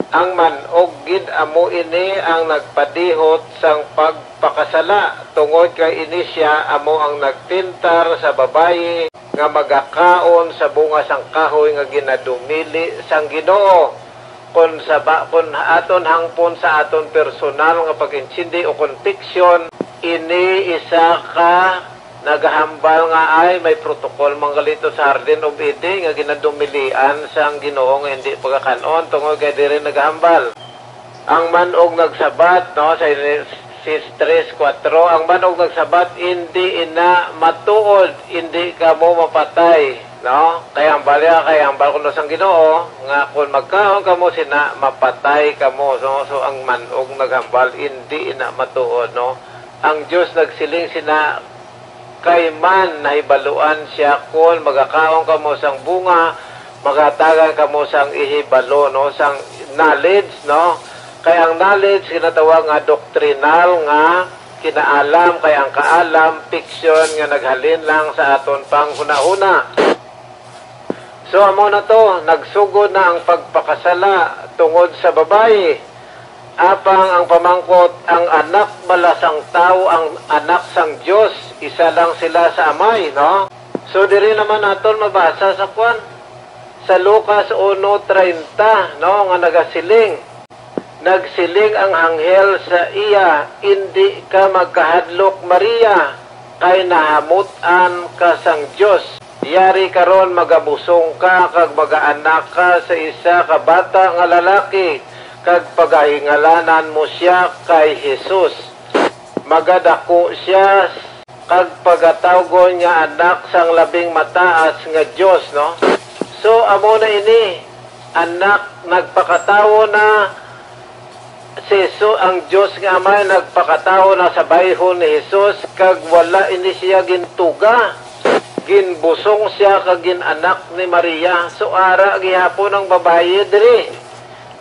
Ang man-og gid amo ini ang nagpadihot sang pagpakasala, tungod kay ini sia amo ang nagtintar sa babayi nga magakaon sa bunga sang kahoy nga ginadumili sang Ginoo. Kon sa ba, kon aton hangpon sa aton personal nga pag-intindi o kon fiction, ini isa ka nagahambal nga, "Ay, may protocol man gali to sa Garden of Eden nga ginadumilian sang Ginoo nga hindi pagakan-on," tungod kay diri nagahambal. Ang man-og nagsabat, no, sa Genesis tres kuwatro, ang man-og nagsabat, "Indi ina matuod, indi kamo mapatay," no? Kay hambal ya, kay hambal kuno sang Ginoo nga kon magkaon kamo sina, mapatay kamo. So, so ang man-og naghambal, "Indi ina matuod," no? Ang Dios nagsiling sina, "Kay man nahibaluan sia kon magakaon kamo sang bunga, magatagan kamo sang ihibalo," no, sang knowledge, no? Kay ang knowledge ginatawag nga doktrinal nga kinaalam, kay ang kaalam, fiction nga naghalin lang sa aton panghunahuna. So, amo na to, nagsugod na ang pagpakasala tungod sa babayi. Apang ang pamangkot, ang anak bala sang tawo, ang anak sang Dios, isa lang sila sa Amay, no? So, diri naman naton mabasa sa kwan, sa Lucas uno treinta, no, nga nagasiling, nagsiling ang anghel sa iya, "Indi ka magkahadlok, Maria, kay nahamut-an ka sang Dios. Yari karon magabusong ka kag magaanak ka sa isa ka bata nga lalaki, kag pagahingalanan mo sia kay Jesus. Magadako sia kag pagatawgon nga Anak sang Labing Mataas nga Dios," no? So, amo na ini, anak, nagpakatawo na si Hesu-, ang Dios nga Amay nagpakatawo na sa bayhon ni Jesus, kag wala ini siya gintuga. Ginbusong siya kag gin-anak ni Maria. So, ara gihapon ang babayi diri.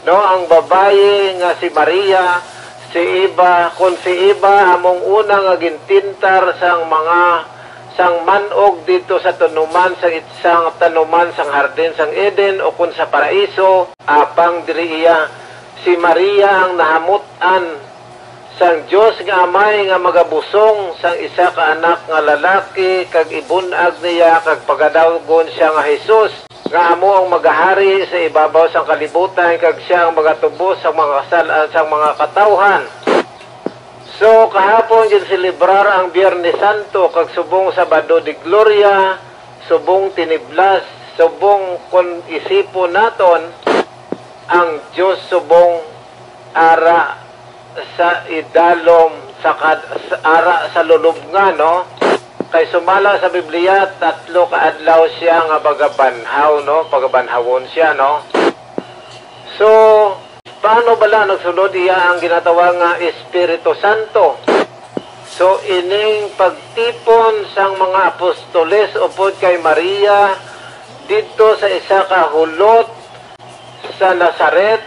No, ang babayi nga si Maria, si Eva, kon si Eva among una nga gintintar sang mga, sang man-og didto sa tanuman, sang it-, sang tanuman sang hardin sang Eden, o kon sa paraiso, apang diri iya, si Maria ang nahamut-an sang Dios nga Amay nga magabusong sang isa ka anak nga lalaki, kag ibun-ag niya, kag pagadawgon sia nga Jesus, nga amo ang magahari sa ibabaw sang kalibutan, kag sia ang magatubos sang mga kasal-an sang mga katawhan. Kahapon ginselebrar ang Biyernes Santo, kag subong Sabado de Gloria, subong tiniblas, subong kon isipon naton, ang Dios subong ara sa idalom sa kad-, sa ara sa lulubngan, no? Kay sumala sa Biblia, tatlo ka adlaw sia nga magabanhaw, no? Pagabanhawon sia, no? So, paano bala nagsulod iya ang ginatawag nga Espiritu Santo? So, ining pagtipon sang mga apostoles upod kay Maria didto sa isa ka hulot sa Nazaret,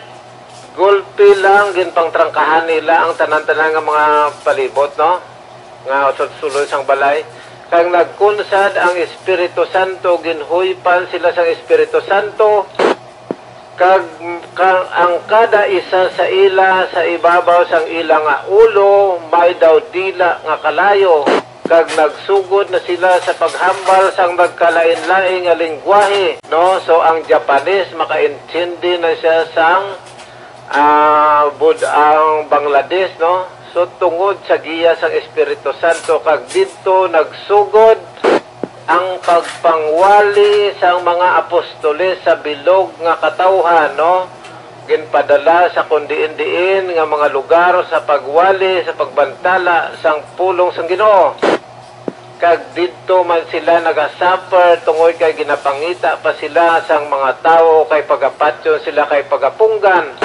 gulpi lang ginpangtrangkahan nila ang tanan-tanan nga mga palibot, no? Nga sulod-sulod sang balay. Kag nagkunsad ang Espiritu Santo, ginhuypan sila sang Espiritu Santo, kag ka-, ang kada isa sa ila sa ibabaw sang ila nga ulo may daw dila nga kalayo, kag nagsugod na sila sa paghambal sang nagkalain-lain nga linggwahe, no? So, ang Japanese, makaintindi na siya sang, ah, bud-, ang Bangladesh, no? So, tungod sa giya sang Espiritu Santo, kag didto nagsugod ang pagpangwali sang mga apostoles sa bilog nga katawhan, no? Ginpadala sa kon diin-diin nga mga lugar sa pagwali, sa pagbantala sang pulong sang Ginoo. Kag didto man sila nagasuffer, tungod kay ginapangita pa sila sang mga tawo, kay pagapatyon sila, kay pagapunggan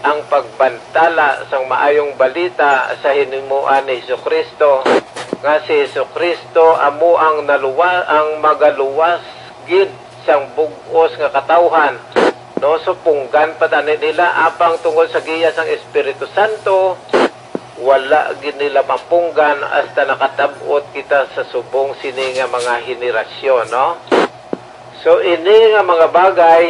ang pagbantala sang maayong balita sa hinimoan ni Jesu-Cristo, nga si Jesu-Cristo amo ang naluwa-, ang magaluwas gid sang bug-os nga katawhan. No, so punggan pa tani nila, apang tungod sa giya sang Espiritu Santo, wala gid nila mapunggan hasta nakatab-ot kita sa subong sini nga mga henerasyon, no? So, ini nga mga bagay,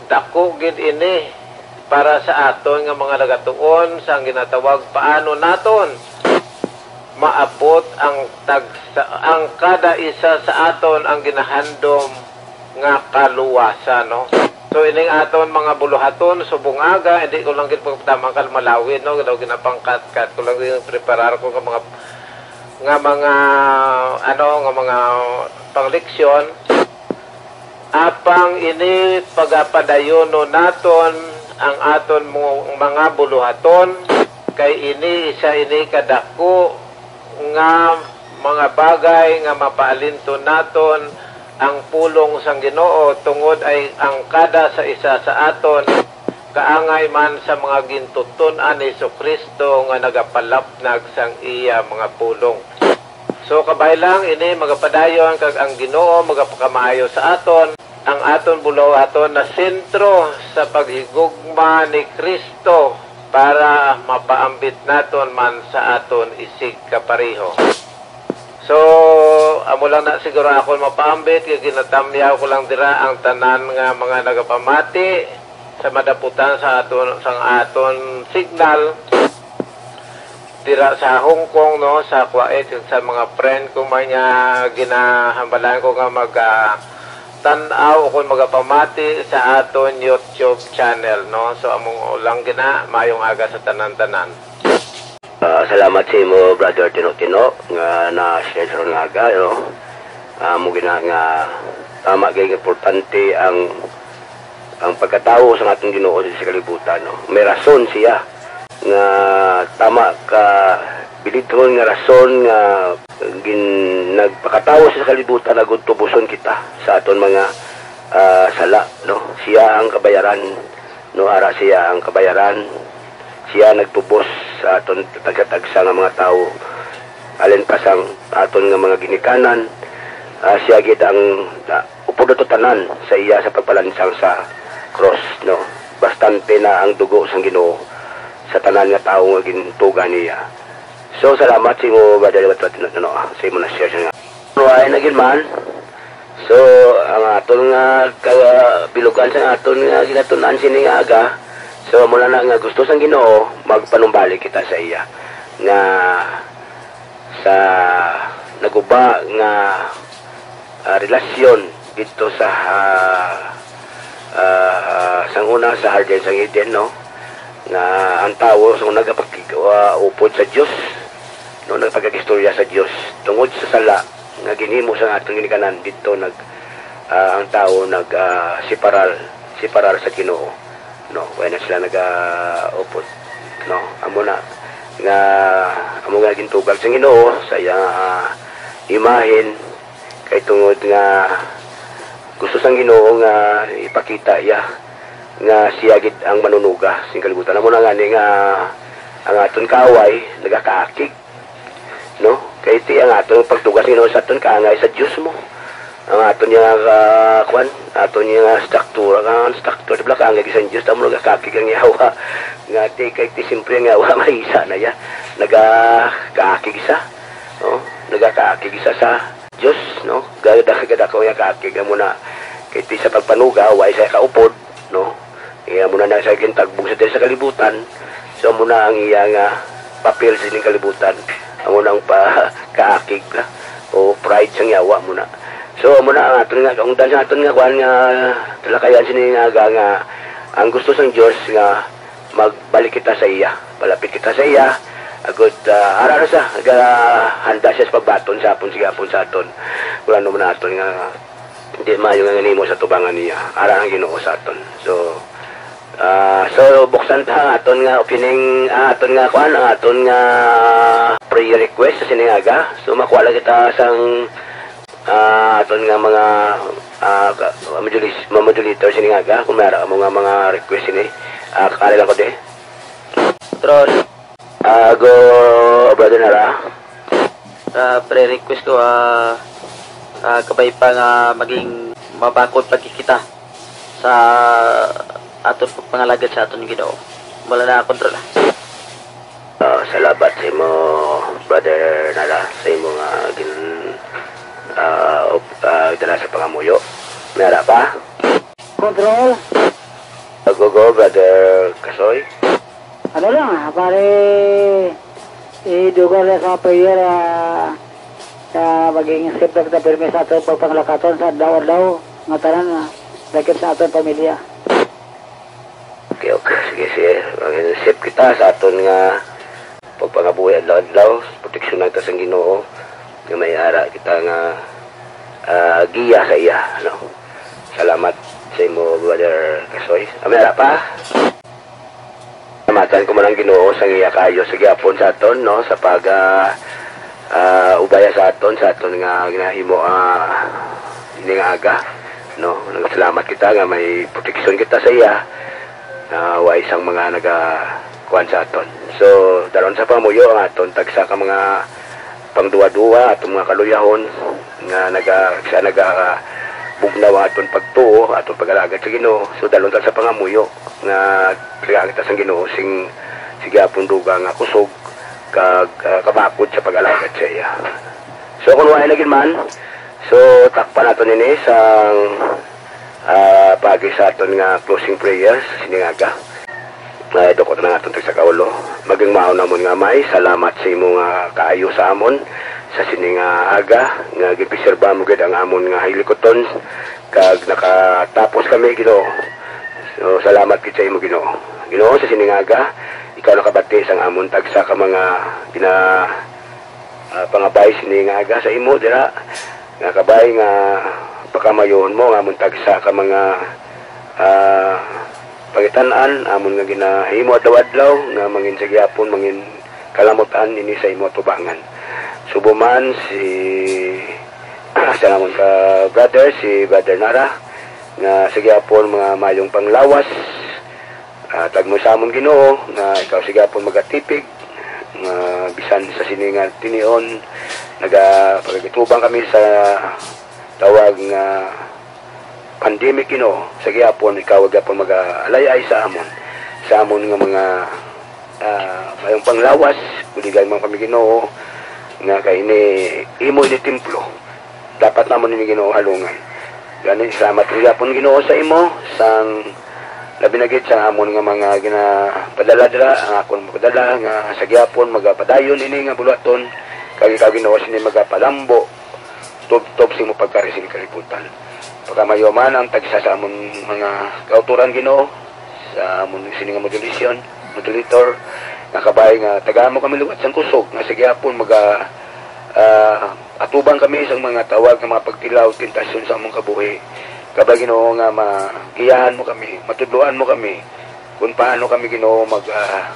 dako gid ini para sa aton nga mga nagatuon sa ginatawag paano naton maabot ang tagsa, ang kada isa sa aton ang ginahandom nga kaluwasan, no? So, ining aton mga buluhaton, subong aga, hindi ko lang gid pagtama ang kalmalawid, no? Daw ginapangkat-kat ko lang, yung preparar ko nga mga, nga mga, ano, nga mga pangleksyon. Apang ini pagapadayonon naton ang aton mo-, mga buluhaton, kay ini isa ini kadako nga mga bagay nga mapaalinton naton ang pulong sang Ginoo, tungod ay ang kada sa isa sa aton kaangay man sa mga gintuton-an ni Jesu-Cristo nga nagapalapnag sang iya mga pulong. So, kabay lang, ini magapadayon, kag ang Ginoo magapakamaayo sa aton. Ang aton buluhaton nasentro sa paghigugma ni Cristo para mapaambit naton man sa aton isigkapareho. So, amo lang na siguro akon mapaambit, kay ginatamyaw ko lang dira ang tanan nga mga nagapamati sa madaputan sa aton, sang aton signal dira sa Hong Kong, no, sa Kuwait, sa mga friend ko man nga ginahambalan ko nga mag, ah, tan-aw o kung magapamati sa aton YouTube channel, no. So, among lang gina, mayong aga sa tanan-tanan. Ah, salamat sa imo, Brother Tino-Tino, nga na-share sa nga aga, no? Ah, mo gina nga tama gay importante ang, ang pagkatawo sa aton Ginoo sa kalibutan, no? May rason siya nga tama ka bilidhon nga rason nga gin-, nagpakatawo sa kalibutan agud tubuson kita sa aton mga, ah, sala, no? Siya ang kabayaran, no? Ara siya ang kabayaran. Siya nagtubos sa aton tagsa-tagsa nga mga tawo. Alin pa sang aton nga mga ginikanan, ah, siya gid ang, ah, upod ato tanan sa iya sa pagpalansang sa krus, no? Bastante na ang dugo sang Ginoo sa tanan nga tawo nga gintuga niya. So, salamat sa imo, Brother Liwat, no, sa imo na-share nga. Ano ay na gid man? So, ang aton nga kabilugan sa aton nga ginatun-an sini nga aga, so, mula na nga gusto sang Ginoo, magpanumbalik kita sa iya nga sa naguba nga, ah, relasyon dito sa, ah, ah, sang una sa Hardin sang Eden, no? Nga ang tawo so nagapag-, uh, upod sa Dios, no, nagpagagistorya sa Dios tungod sa sala nga ginhimo sa aton ginikanan didto nag, ah, ang tawo nag, ah, separar, separar sa Ginoo, no, kaya na sila nagaupod, no, amo na nga amo nga gintugag sa Ginoo sa iya, ah, imahen, kay tungod nga gusto sang Ginoo nga ipakita iya nga siya gid ang manunuga sing kalibutan. Amo na ngani nga ang aton kaaway nagakaakig, no? Kay ti ang aton pagtuga sa Ginoo sa aton kaangay sa Dios mo. Ang aton niya, ah, kwan, aton niya nga struktura, ang struktura, di ba, kaangay sa Dios, tamo nagakaakig ang yawa. Nga ti, kay ti, siyempre, ang yawa, mahisa na ya. Nagakaakig sa, no? Nagakaakig sa, sa Dios, no? Gada, gada ko nga kaakig, amo na. Kay ti sa pagpanuga, wa siya kaupod, no? Iya mo na na sa gintagbog sa diri sa kalibutan. So, amo na ang iya nga papel sa ining kalibutan. Amo na ang pa kaakig na, o pride sang yawa mo na. So, amo na ang aton nga kaungdan sa aton nga kuan nga talakayan sini nga aga nga ang gusto sang Dios nga magbalik kita sa iya, palapit kita sa iya, agud, ah, ara na sa gahanda siya sa pagbaton sa apon, sige apon sa aton. Kung ano man aton nga di maayo nga ginhimo sa tubangan niya, ara ang Ginoo sa aton. So, ah, so buksan ta ang aton nga opening, ah, aton nga kuan, ang aton nga prayer request sa sining aga. So makuha lang kita sang, ah, aton nga mga, ah, ka-, moduli-, mga modulator sining aga, kung meron mo nga mga request sini, ah, kakari lang ko di. Tron. Ah, go, Brother Nara. Ah, pre-request ko, ah, ah, kabay pa nga maging mabakod pa gid kita sa aton pagpangalagad sa aton Ginoo. Wala na, Control, ah. Ah, salamat sa imo, Brother Nara, sa imo nga gin-, ah, op-, ah, dala sa pangamuyo. May ara pa? Control. Go, go, Brother Kasoy. Ano lang, ah, pare, idugang lang sa prayer, ah, sa maging safe lang kita pirmi sa aton pagpanglakaton sa adlaw-adlaw, nga tanan, ah, lakip sa aton pamilya. Okay, okay. Sige, sige. Maging safe kita sa aton nga pagpangabuhi adlaw-adlaw. Proteksyonan ta sang Ginoo nga may ara kita nga, ah, giya sa iya, no? Salamat sa imo, Brother Kasoy. Ah, may ara pa? Salamatan ko man ang Ginoo sa iya kaayo sa gihapon sa aton, no, sa pag, ah, ah, ubaya sa aton, sa aton nga ginahimo, ah, ini nga aga, no. Nagasalamat kita nga may proteksyon kita sa iya, ah, wa isang mga naga kuan sa aton. So, dalon sa pamuyo ang aton tagsa ka mga pangduwa-duwa, atong mga kaluyahon nga naga-, sa nagabugnaw ang aton pagtuo, aton pag-alagad sa Ginoo. So, dalon ta sa pangamuyo nga tagaan kita sang Ginoo sing, sige, apon dugang nga kusog kag, ah, kabakod sa pag-alagad sa iya. So, kung wala na gid man, so, takpan naton ini sang, ah, paagi sa aton nga closing prayers sining aga. Nga idukot na nga aton tagsa ka ulo. Maging mao namon nga, Amay, salamat sa imo nga kaayo sa amon sa sini nga aga, nga ginpreserba mo gid ang amon nga hilikuton, kag nakatapos kami, Ginoo. So, salamat gid sa imo, Ginoo. Ginoo, sa sini nga aga, ikaw nakabati sang amon tagsa ka mga gina-, ah, pangabay sini nga aga sa imo dira, nga kabay nga pakamayon mo nga amon tagsa ka mga, ah, pangitan-an, amon nga ginahimo adlaw-adlaw, nga mangin sa gihapon, mangin kalamutan ini sa imo tubangan. Subo man si, sa amon ka brother, si Brother Nara, nga sa gihapon mga mayong panglawas, ah, tagmo sa amon, Ginoo, nga ikaw sa gihapon magatipig, nga bisan sa sini nga tinion, nagapagitubang kami sa tawag nga pandemic, Ginoo, sa gihapon, ikaw gihapon mag-alayay sa amon, sa amon nga mga, ah, mayong panglawas, buligan mo kami, Ginoo, nga kay ini imo ini templo. Dapat namon ini, Ginoo, halungan. Gani, salamat gihapon, Ginoo, sa imo, sang labi na gid sa amon nga mga ginapadala dira, ang akon mapadala nga sa gihapon magapadayon ini nga buluhaton, kag ikaw, Ginoo, sini magapalambo tubtob sa imo pagkari sini kalibutan. Pakamayo man ang tagsa sa amon mga kauturan, Ginoo, sa amon sini nga modulation. moderator, nga kabay nga tagaan mo kami liwat sang kusog, nga sa gihapon maga, ah, atubang kami sa mga tawag nga mga pagtilaw, tentasyon sa among kabuhi. Kabay, Ginoo, nga magiyahan mo kami, matudloan mo kami kung paano kami, Ginoo, mag, ah,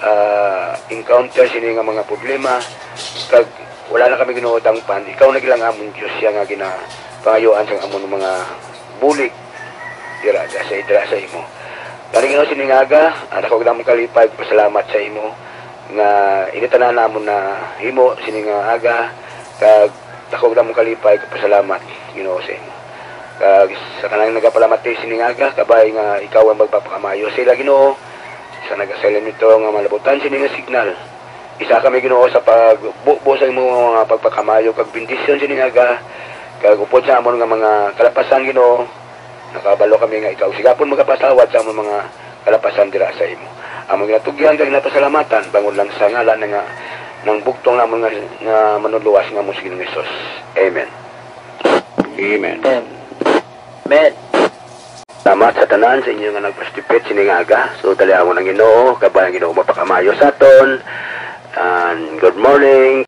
ah, encounter sini nga mga problema. Kag wala na kami, Ginoo, dangpan, ikaw na gilang amon Dios, siya nga ginapangayuan sang amon mga bulig dira, dira sa, dira sa imo. Gani, Ginoo, sining aga, ah, dako gid namon kalipay, pasalamat sa imo nga ini tanan namon na himo sining aga, kag dako gid namon kalipay, pasalamat, Ginoo, sa imo. Kag sa tanang nagapalamati sining aga, kabay nga ikaw ang magpapakamayo sa ila, Ginoo, sa nagasilip nito nga malabutan sini nga signal. Isa kami, Ginoo, sa pagbubo sa imo mga pagpakamayo kag bendisyon sining aga, kag upod sa amon nga mga kalapasan, Ginoo, nakabalo kami nga ikaw sigapon magapasawad sa amon mga kalapasan dira sa imo. Amon ginatugyan kag ginapasalamatan bangod lang sa ngalan nga nang bugtong namon nga, nga manuluwas nga mo si Ginoong Jesus. Amen. Amen. Amen. Amen. Salamat sa tanan sa inyo nga nagpastipit sining aga. So, dali ang unang Ginoo, kabay ang Ginoo mapakamayo sa aton. And good morning.